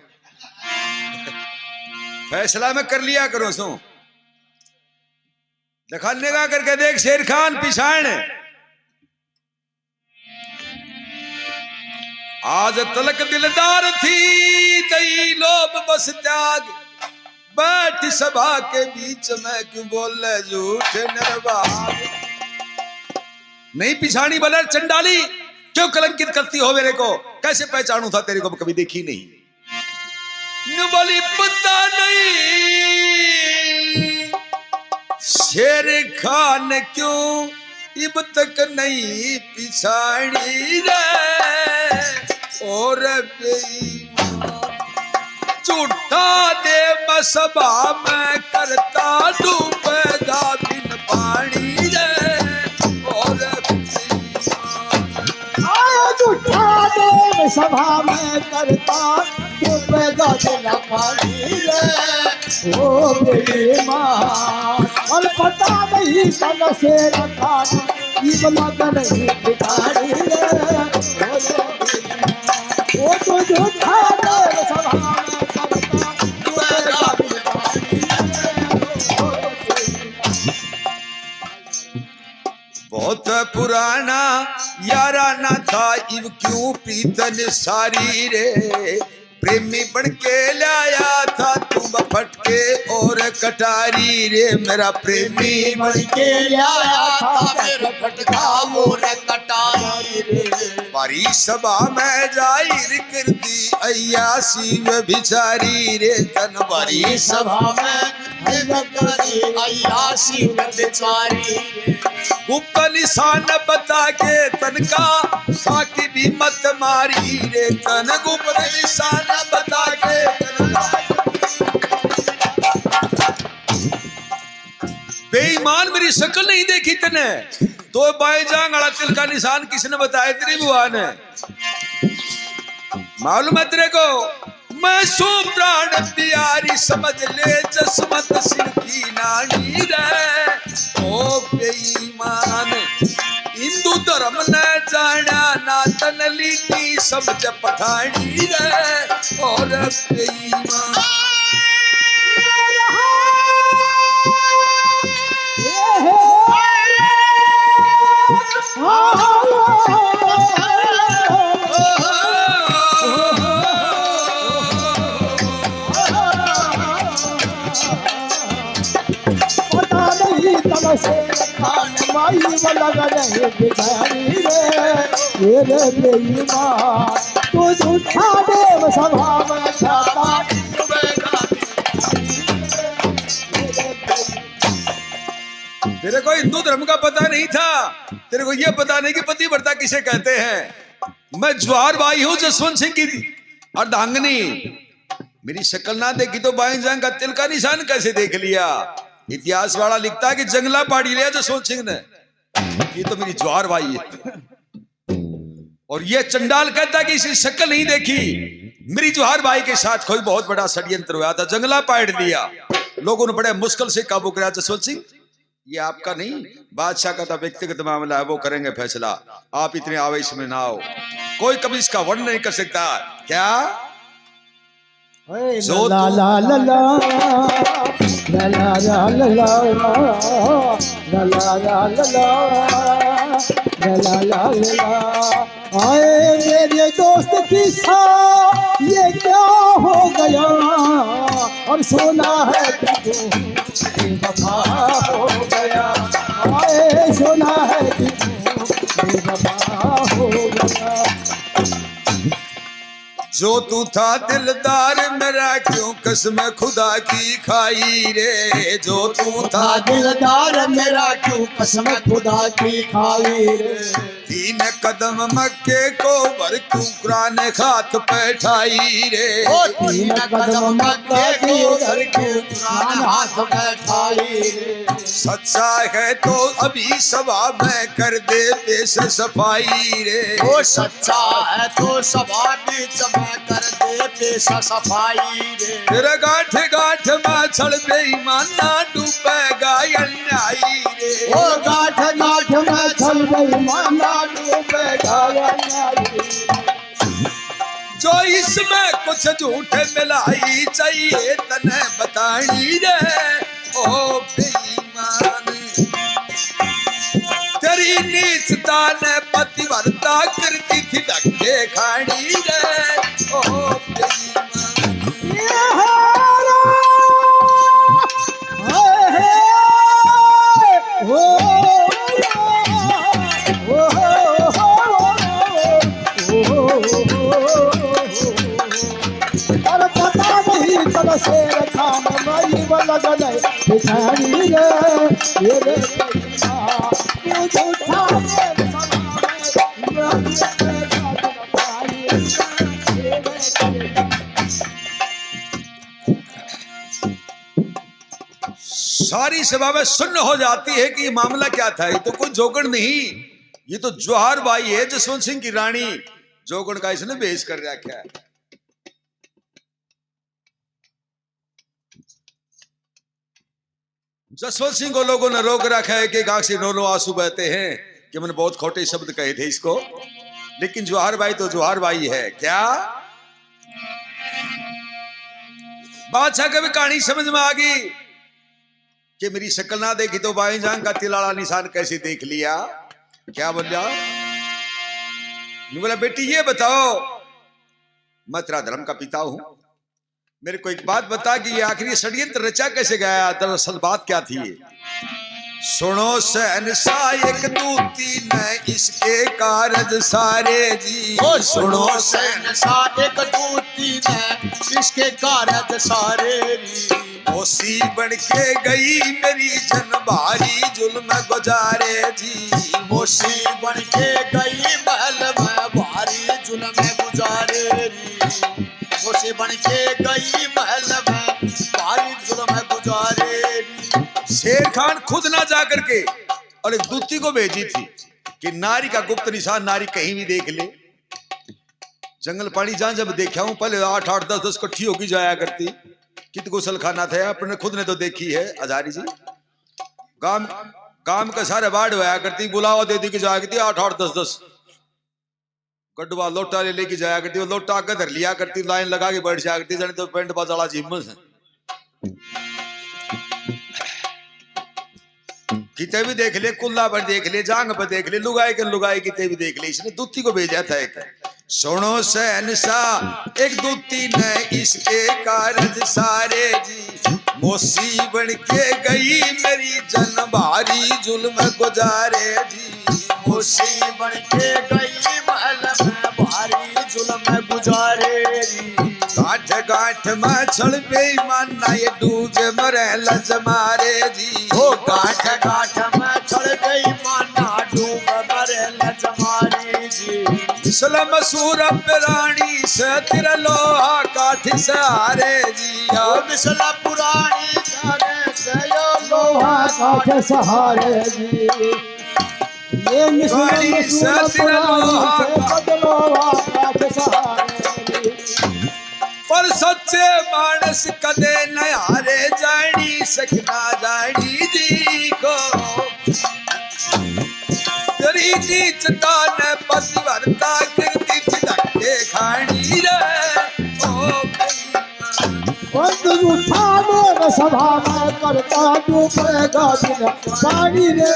फैसला मैं कर लिया करूं सू।" दिखा निगाह करके देख शेर खान पिछाण। आज तलक दिलदार थी, दई लोभ बस त्याग। बैठ सभा के बीच में, क्यों बोले झूठ निर्वाग। नहीं पिछाणी बोले चंडाली, क्यों कलंकित करती हो मेरे को? कैसे पहचानूं था तेरे को, कभी देखी नहीं। न्यू बोली पता नहीं शेर खान क्यों इब तक नहीं पिछाणी रे। और बेईमान झूठा देव सभा में करता, डूबेगा बिन पानी रे। और बेईमान आया झूठा देव सभा में करता, डूबेगा बिन पानी रे। ओ बेईमान, और पता नहीं कल शेर खान इब तक नहीं पिछाणी रे। ओ तो झूठा देव सभा में करता, डूबेगा बिन पानी रे। बहुत पुराना याराना था, इब क्यों प्रीत निसारी रे। प्रेमी बन के लाया था तू फटके और कटारी रे, मेरा प्रेमी बन के लाया था मेरा फटका और कटारी रे। भरी सभा में जाहिर कर दी अय्यासी व बिचारी रे, तन भरी सभा में जाहिर कर दी अय्यासी व बिचारी। गुप्त निशान बता के तन का साकी भी मत मारी रे, तन गुप्त निशान बता के तन का। बेईमान, मेरी शक्ल नहीं देखी तने, तो बाएं जांग वाला तिल का निशान किसने बताया तेरी बुआ ने? मालूम है तेरे को? मैं सू प्राण प्यारी समझ ले जसवंत सिंह की नानी रे। ओ बेईमान, हिंदू धर्म ने जाना ना तन लीटी समझ पठानी रे। और बेईमान पता नहीं तब से खान माई वाला नहीं बिचारी रे, ये रे बेईमान, तू झूठा देव सभा में जाता। तेरे को हिंदू धर्म का पता नहीं था, तेरे को यह पता नहीं कि पतिव्रता किसे कहते हैं। मैं ज्वार बाई हूँ जसवंत सिंह की अर्धांगिनी। मेरी शक्ल ना देखी तो बाएं जांग का तिल का निशान कैसे देख लिया? इतिहास वाला लिखता है कि जंगला पाड़ी लिया जसवंत सिंह ने। ये तो मेरी ज्वार बाई है। और ये चंडाल कहता कि इसकी शक्ल नहीं देखी। मेरी ज्वार बाई के साथ कोई बहुत बड़ा षड्यंत्र हुआ था, जंगला पाड़ दिया। लोगों ने बड़े मुश्किल से काबू करा जसवंत सिंह। ये आपका नहीं, बादशाह का तो व्यक्तिगत मामला है, वो करेंगे फैसला। आप इतने आवेश में ना हो, कोई कभी इसका वर्णन नहीं कर सकता। क्या? ओए, जो ला, तू ला, ला, ला, ला, ला, ला, ला, ला, ला, ला, ला, ला, ला, ला, ला, ला। आए मेरे दोस्त की सा, ये क्या हो गया? और सोना है कि तू बेवफा हो गया। आए सोना है कि तू बेवफा हो गया। जो तू था दिलदार मेरा, क्यों कसम खुदा की खाई रे। जो तू था दिलदार मेरा, क्यों कसम खुदा की खाई रे। तीन कदम मक्के को भर, क्यों कुरान हाथ पे ठाई रे। ओ तीन कदम मक्के को भर, क्यों कुरान हाथ पे ठाई रे। सच्चा है तो अभी सभा में कर दे पेश सफाई रे। ओ सच्चा है तो सभा बीच में कर दे पेश सफाई रे। तेरे गांठ गांठ में छल बेईमाना, डूबेगा अन्यायी रे। ओ गांठ गांठ में छल बेईमाना, डूबेगा अन्यायी। जो इसमें कुछ झूठ मिलाई, चाहिए तने बतानी रे। ओ बेईमान, तेरी नीचता ने पतिव्रता करती थी धक्के खानी रे। ओ बेईमानी। अरे पता नहीं चल शेर खान माई वाला गले बिछानी रे, ये रे। सारी सभा में सुन्न हो जाती है कि ये मामला क्या था। ये तो कोई जोगण नहीं, ये तो जोहार बाई है, जसवंत सिंह की रानी। जोगण का इसने भेष कर रखा है। जसवंत सिंह को लोगों ने रोक रखा है कि आंख से नौ नौ आंसू बहते हैं कि मैंने बहुत खोटे शब्द कहे थे इसको, लेकिन जोहार बाई तो जोहार बाई है। क्या बादशाह के भी कहानी समझ में आ गई कि मेरी शक्ल ना देखी तो बाई जान का तिल आला निशान कैसे देख लिया? क्या बोल जाओ? बोला, बेटी ये बताओ, मैं तेरा धर्म का पिता हूं, मेरे को एक बात बता कि ये आखिरी षड्यंत्र रचा कैसे गया, दरअसल बात क्या थी ये? सुनो शहंशाह एक दूती ने इसके कारज सारे जी। ओ सुनो शहंशाह एक दूती ने इसके कारज सारे जी। मोसी बन के गई मेरी जन भारी जुल्म गुजारे जी। मोसी बन के गई महल में भारी जुल्म गुजारे जी। मोसी बन के गई महल में भारी जुल्म गुजारे जी। शेर खान खुद ना जा करके और एक दूती को भेजी थी कि नारी का गुप्त निशान नारी कहीं भी देख ले। जंगल पानी जहां जब देखा हूं, पहले आठ आठ दस दस इकट्ठी होगी जाया करती। कित गुसलखाना था, अपने खुद ने तो देखी है हजारी जी। गांव गांव के सारे बाढ़ होया करती, बुलावा दे दी कि जाया करती आठ आठ दस दस। गड्ढवा लोटा ले लेके जाया करती, वो लोटा आगे धर लिया करती, लाइन लगा के बैठ जाया करती, जाने तो बैंड बाजा वाला जिम से। किते भी देख ले, कुल्ला पर देख ले, जांग पर देख ले, लुगाई के लुगाई किते भी देख ले, इसने दूती को भेजा था एक। सुनो शहंशाह एक दूती ने इसके कारज सारे जी। मोसी बन के गई मेरी जन भारी जुल्म गुजारे जी। मोसी बन के गई महल में भारी जुल्म गुजारे जी। गांठ गांठ में छल बेईमाना ये डूब मरे लज मारे जी। ओ गांठ गांठ में छल बेईमाना डूब मरे लज मारे जी। मिसला मसूरा पुरानी से तेरा लोहा काठ सहारे जी। ओ मिसला पुरानी जाने से यो लोहा काठ सहारे जी। ये मिसला पुरानी मसूरा से तेरा पुरानी लोहा से तेरा लोहा काठ सहारे जी। पर सच्चे मानस कदे न हारे जानी सकना जानी जी को। तेरी नीचता ने पतिव्रता कीर्ति धक्के खानी रे। ओ बेईमान। ओ तू उठा मेरे सभा में करता तू पड़ेगा बिन पानी रे।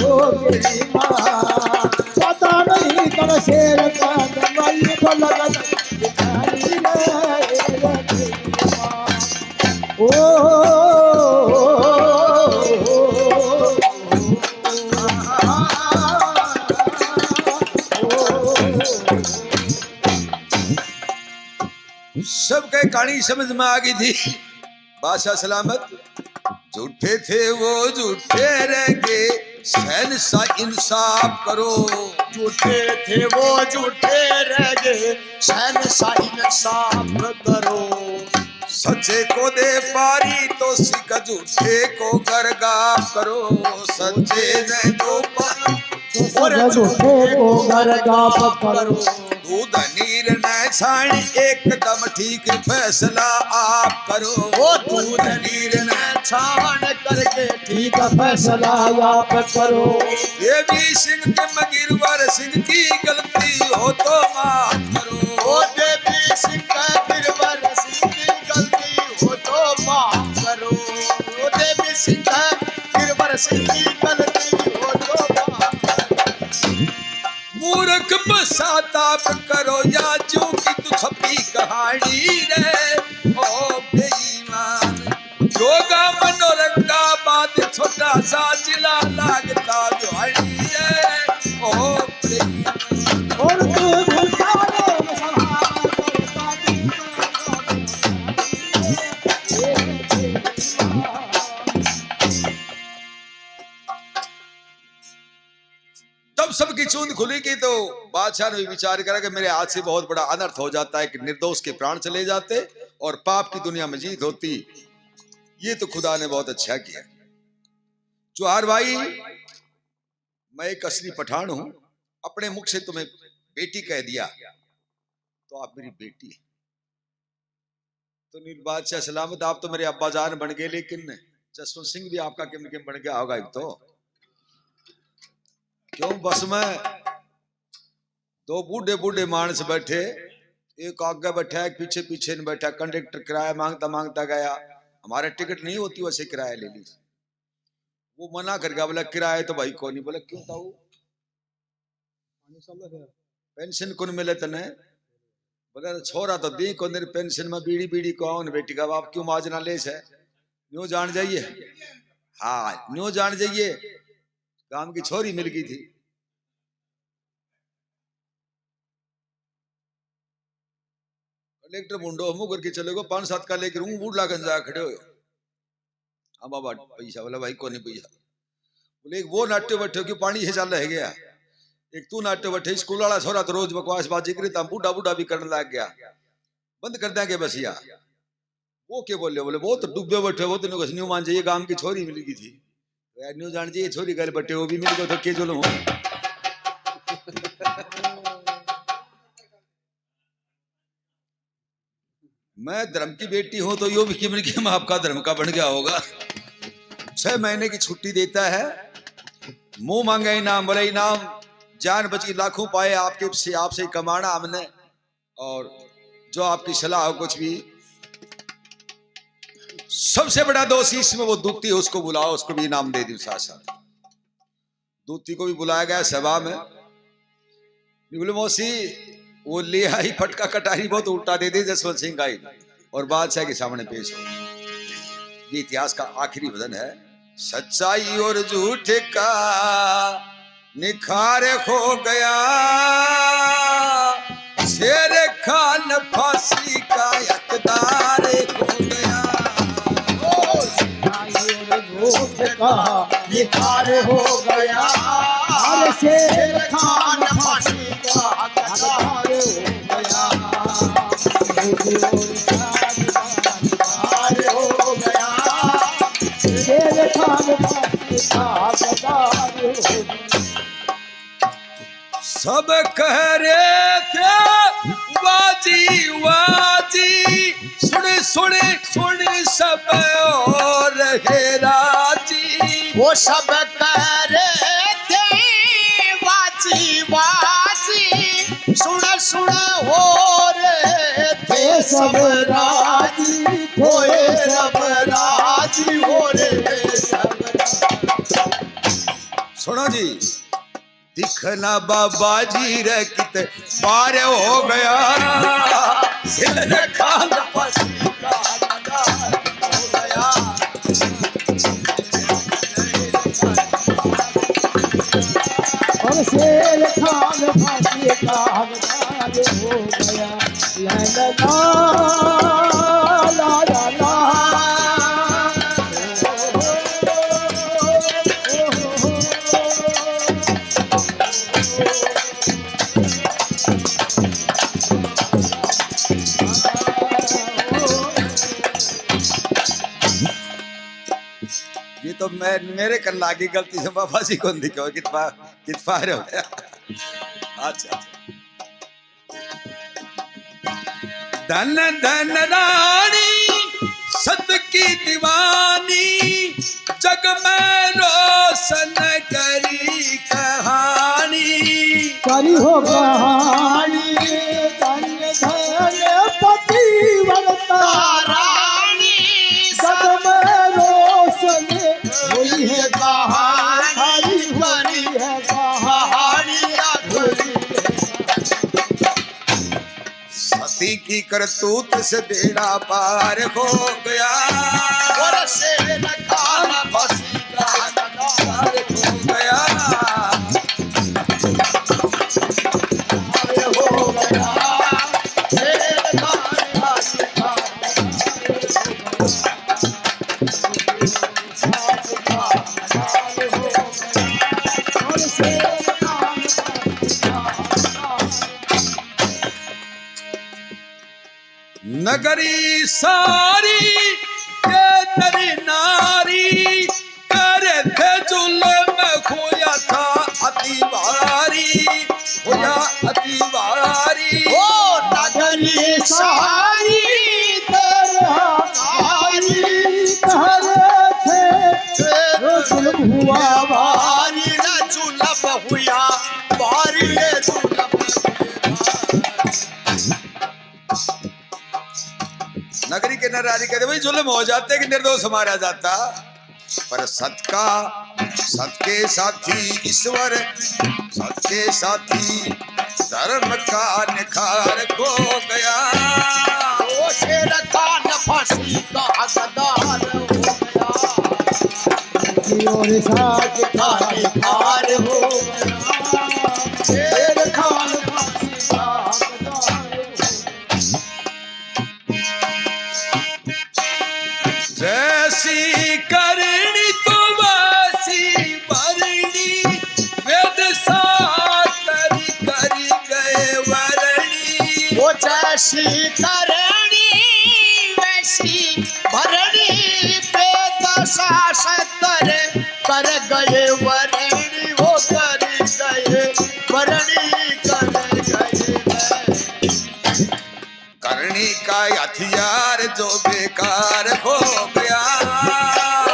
ओ बेईमान। पता नहीं कब शेर का जंगल को लगा ओ, सबके कहानी समझ में आ गई थी। बादशाह सलामत। झूठे थे वो झूठे रह गए, शहंशाह इंसाफ करो। झूठे थे वो झूठे रह गए, शहंशाह इंसाफ करो। सच्चे को दे पारितोषिक, झूठे को गर्गा करो। सच्चे ने दो पारितोषिक, और झूठे को गर्गा करो। दूध नीर न छाण एकदम ठीक फैसला आप करो। ओ दूध नीर न छाण करके ठीक फैसला आप करो। देवी सिंह ते गिरवर सिंह की गलती हो तो माफ करो। ओ देवी सिंह गिरवर सिंह की गलती हो तो माफ करो। ओ देवी सिंह गिरवर सिंह की गलती हो तो माफ करो। पश्चाताप करो या जो कि तू छपी कहानी रे, ओ बेईमान। जोगा मनोरंगा बाद छोटा सा जिला लागता जुहानी रे, ओ बेईमान। और तू भूसारे में सभा तब सबकी चूंद खुलेगी तो बादशाह ने भी विचार करा कि मेरे हाथ से बहुत बड़ा अनर्थ हो जाता है कि निर्दोष के प्राण चले जाते और पाप की दुनिया में जीत होती। ये तो खुदा ने बहुत अच्छा किया। जोहार भाई, मैं एक असली पठान हूं, अपने मुख से तुम्हें बेटी कह दिया तो आप मेरी बेटी है। तो नील बादशाह सलामत, आप तो मेरे अब्बा जान बन गए, लेकिन जसवंत सिंह भी आपका किम किम बन गया होगा। एक तो क्यों, बस में दो बूढ़े बूढ़े मानस बैठे, एक आगे बैठा, एक पीछे, पीछे न बैठा। कंडक्टर किराया मांगता मांगता गया, हमारे टिकट नहीं होती, वैसे किराया ले ली। वो मना कर गया, बोला, "किराया तो भाई को नहीं।" बोला, "क्यों ताऊ, पेंशन कौन मिले तने?" बोला, "छोरा तो दी कौन, पेंशन में बीड़ी बीड़ी को आवन बेटी का बाप क्यों माजना ले से?" न्यू जान जाइए, हाँ, न्यू जान जाइए, गांव की छोरी मिल गई थी। कलेक्टर मुंडो मुंह करके चले गो, पांच सात का लेकर हूँ, बूढ़ लागन जा खड़े हो। हाँ बाबा, पैसा वाला भाई, कोनी पैसा। बोले, "एक वो नाट्यो बैठे हो कि पानी से चल रह गया, एक तू नाट्यो बैठे, स्कूल वाला छोरा तो रोज बकवासबाजी करे, तम बूढ़ा बूढ़ा भी करने लग गया, बंद कर देंगे बस या।" वो के बोले, बोले, "वो तो डूबे बैठे, वो तो न्यू मान जाइए, गांव की छोरी मिल गई थी।" यार, न्यू जान जाइए, छोरी गल बटे, वो भी मिल गए तो के चलो। मैं धर्म की बेटी हूं, तो यो भी किमन किम आपका धर्म का बन गया होगा। छह महीने की छुट्टी देता है, मुंह मांगे इनाम, बोले, "इनाम जान बची लाखों पाए, आपके से, आपसे ही कमाना हमने, और जो आपकी सलाह हो कुछ भी।" सबसे बड़ा दोषी इसमें वो दूती है, उसको बुलाओ, उसको भी इनाम दे दी साथ साथ। दूती को भी बुलाया गया सभा में। बोले, "मौसी, वो ले आई फटका कटारी, बहुत उल्टा दे दे जसवंत सिंह आई, और बादशाह के सामने पेश हो।" ये इतिहास का आखिरी भजन है। सच्चाई और झूठ का निखार हो गया, शेर खान फांसी का हकदार हो गया। ओ, सच्चाई और झूठ का निखार हो गया। अरे शेर खान फांसी का हकदार हो गया। शेर खान फांसी का हकदार हो गया। सब कह रहे थे, "वाजी, वाजी, सुन, सुन, सुन, सब हो रहे राजी।" वो सब कह रहे थे, "वाजी, वाजी, सुन, सुन, हो रहे थे सब राजी, होए सब राजी, हो रहे सब राजी।" सुनो जी, दिखना बाबा जी रे कित पार हो गया। सिर खान फांसी का हकदार हो गया। और शेर खान फांसी का हकदार हो गया। ला ला ला, ला ला ला। ये तो मैं, मेरे कर लागी गलती से बाबा जी को नहीं कहो, कितना, कितना हो गया। अच्छा, अच्छा। धन धन रानी सत की दीवानी, जग में रोशन करी कहानी। करी हो कहानी, धन धन पतिव्रता रानी, जग में रोशन हुई है कहानी, हुई है कहानी अधूरी। करतूत से बेड़ा पार हो गया। और शेर खान फंसी का पार हो गया। नगरी सारी के नरी नारी करे थे जुल्म, होया था अति भारी, होया अति भारी। ओ नगरी सारी तेरा नारी करे थे जुल्म हुआ भारी, न जुल्म हुआ भारी, ये जुल्म हुआ। नगरी के नर नारी कहते, भाई, जुल्म हो जाते कि निर्दोष मारा जाता, पर सत का, सत के साथी ईश्वर, सत के साथी धर्म का निखार हो गया। ओ शेर खान फांसी का हकदार हो गया। और साथ का निखार हो गया। शेर खान फांसी का हकदार हो गया। जैसी करनी तो वैसी भरनी, वेद शास्त्र करी गए वरनी। वो जैसी करनी वैसी भरनी, वेद शास्त्र कर गए वरनी, वो कर गए वरनी, कर गए वरनी। करनी का हथियार जो बेकार हो गया,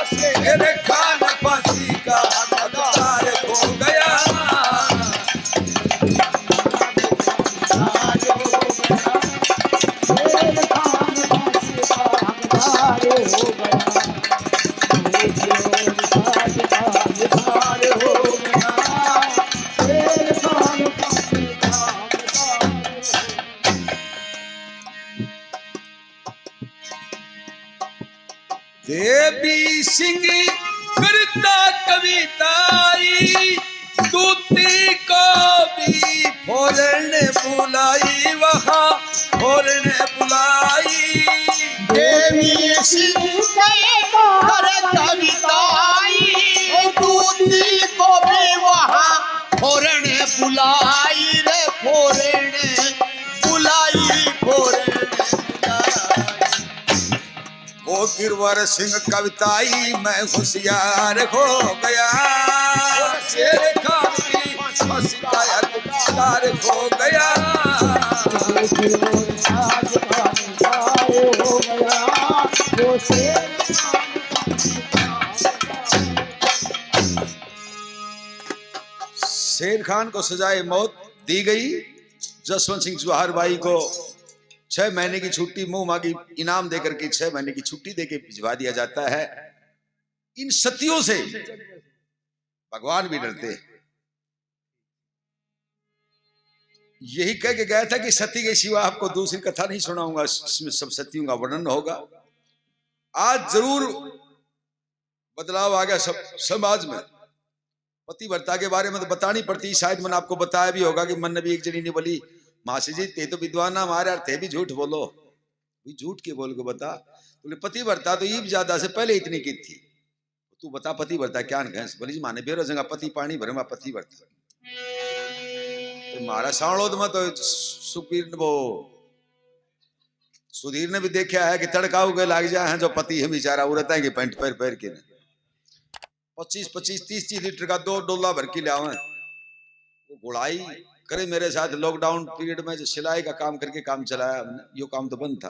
शेर खान फांसी का हकदार हो गया। देवी सिंह करता कविताई, दूती को भी फोरन बुलाई, वहाँ फोरन बुलाई। देवी सिंह कर कविताई, दूती को भी वहाँ फोरन बुलाई रे, फोरन बुलाई, फोरन बुलाई। वो गिरवर सिंह कविताई में होशियार हो गया। शेर खान की फंसी का हकदार हो गया। शेर खान को सजाए मौत दी गई। जसवंत सिंह जौहर भाई को छह महीने की छुट्टी, मुंह मांगी इनाम देकर के छह महीने की छुट्टी देके भिजवा दिया जाता है। इन सतियों से भगवान भी डरते हैं। यही कह के गया था कि सती के सिवा आपको दूसरी कथा नहीं सुनाऊंगा, इसमें सब सतियों का वर्णन होगा। आज जरूर बदलाव आ गया सब समाज में। पतिव्रता के बारे में तो बतानी पड़ती, शायद मैंने आपको बताया भी होगा कि मन भी एक जनी ने बोली, "मासी जी, ते तो विद्वान ना मारे, थे भी झूठ बोलो।" भी झूठ के बोल के बता। बोले, "पतिव्रता तो ईब ज्यादा से पहले इतनी की थी, तू बता पतिव्रता क्या न कहें?" बोली, "जी, माने बेरो जगह पति पानी भरे, मैं पतिव्रता।" तो म्हारा सांवलोद में तो सुखबीर ने, वो सुधीर ने भी देखा है कि तड़का उगे लाग जा है जो पति है बेचारा, उड़ता है कि पैंट पैर पैर के ने पच्चीस पच्चीस, तीस तीस लीटर का दो डोला भर के ले आवे। वो घुलाई करे मेरे साथ। लॉकडाउन पीरियड में जो सिलाई का काम करके काम चलाया हमने, यो काम तो बंद था,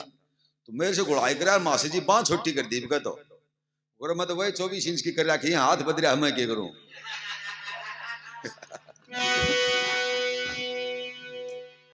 तो मेरे से घुलाई करा, मासी जी बांह छोटी कर दी, कहतो, और मैं तो वही चौबीस इंच की कर रखी है, हाथ बदरिया, मैं क्या करूं?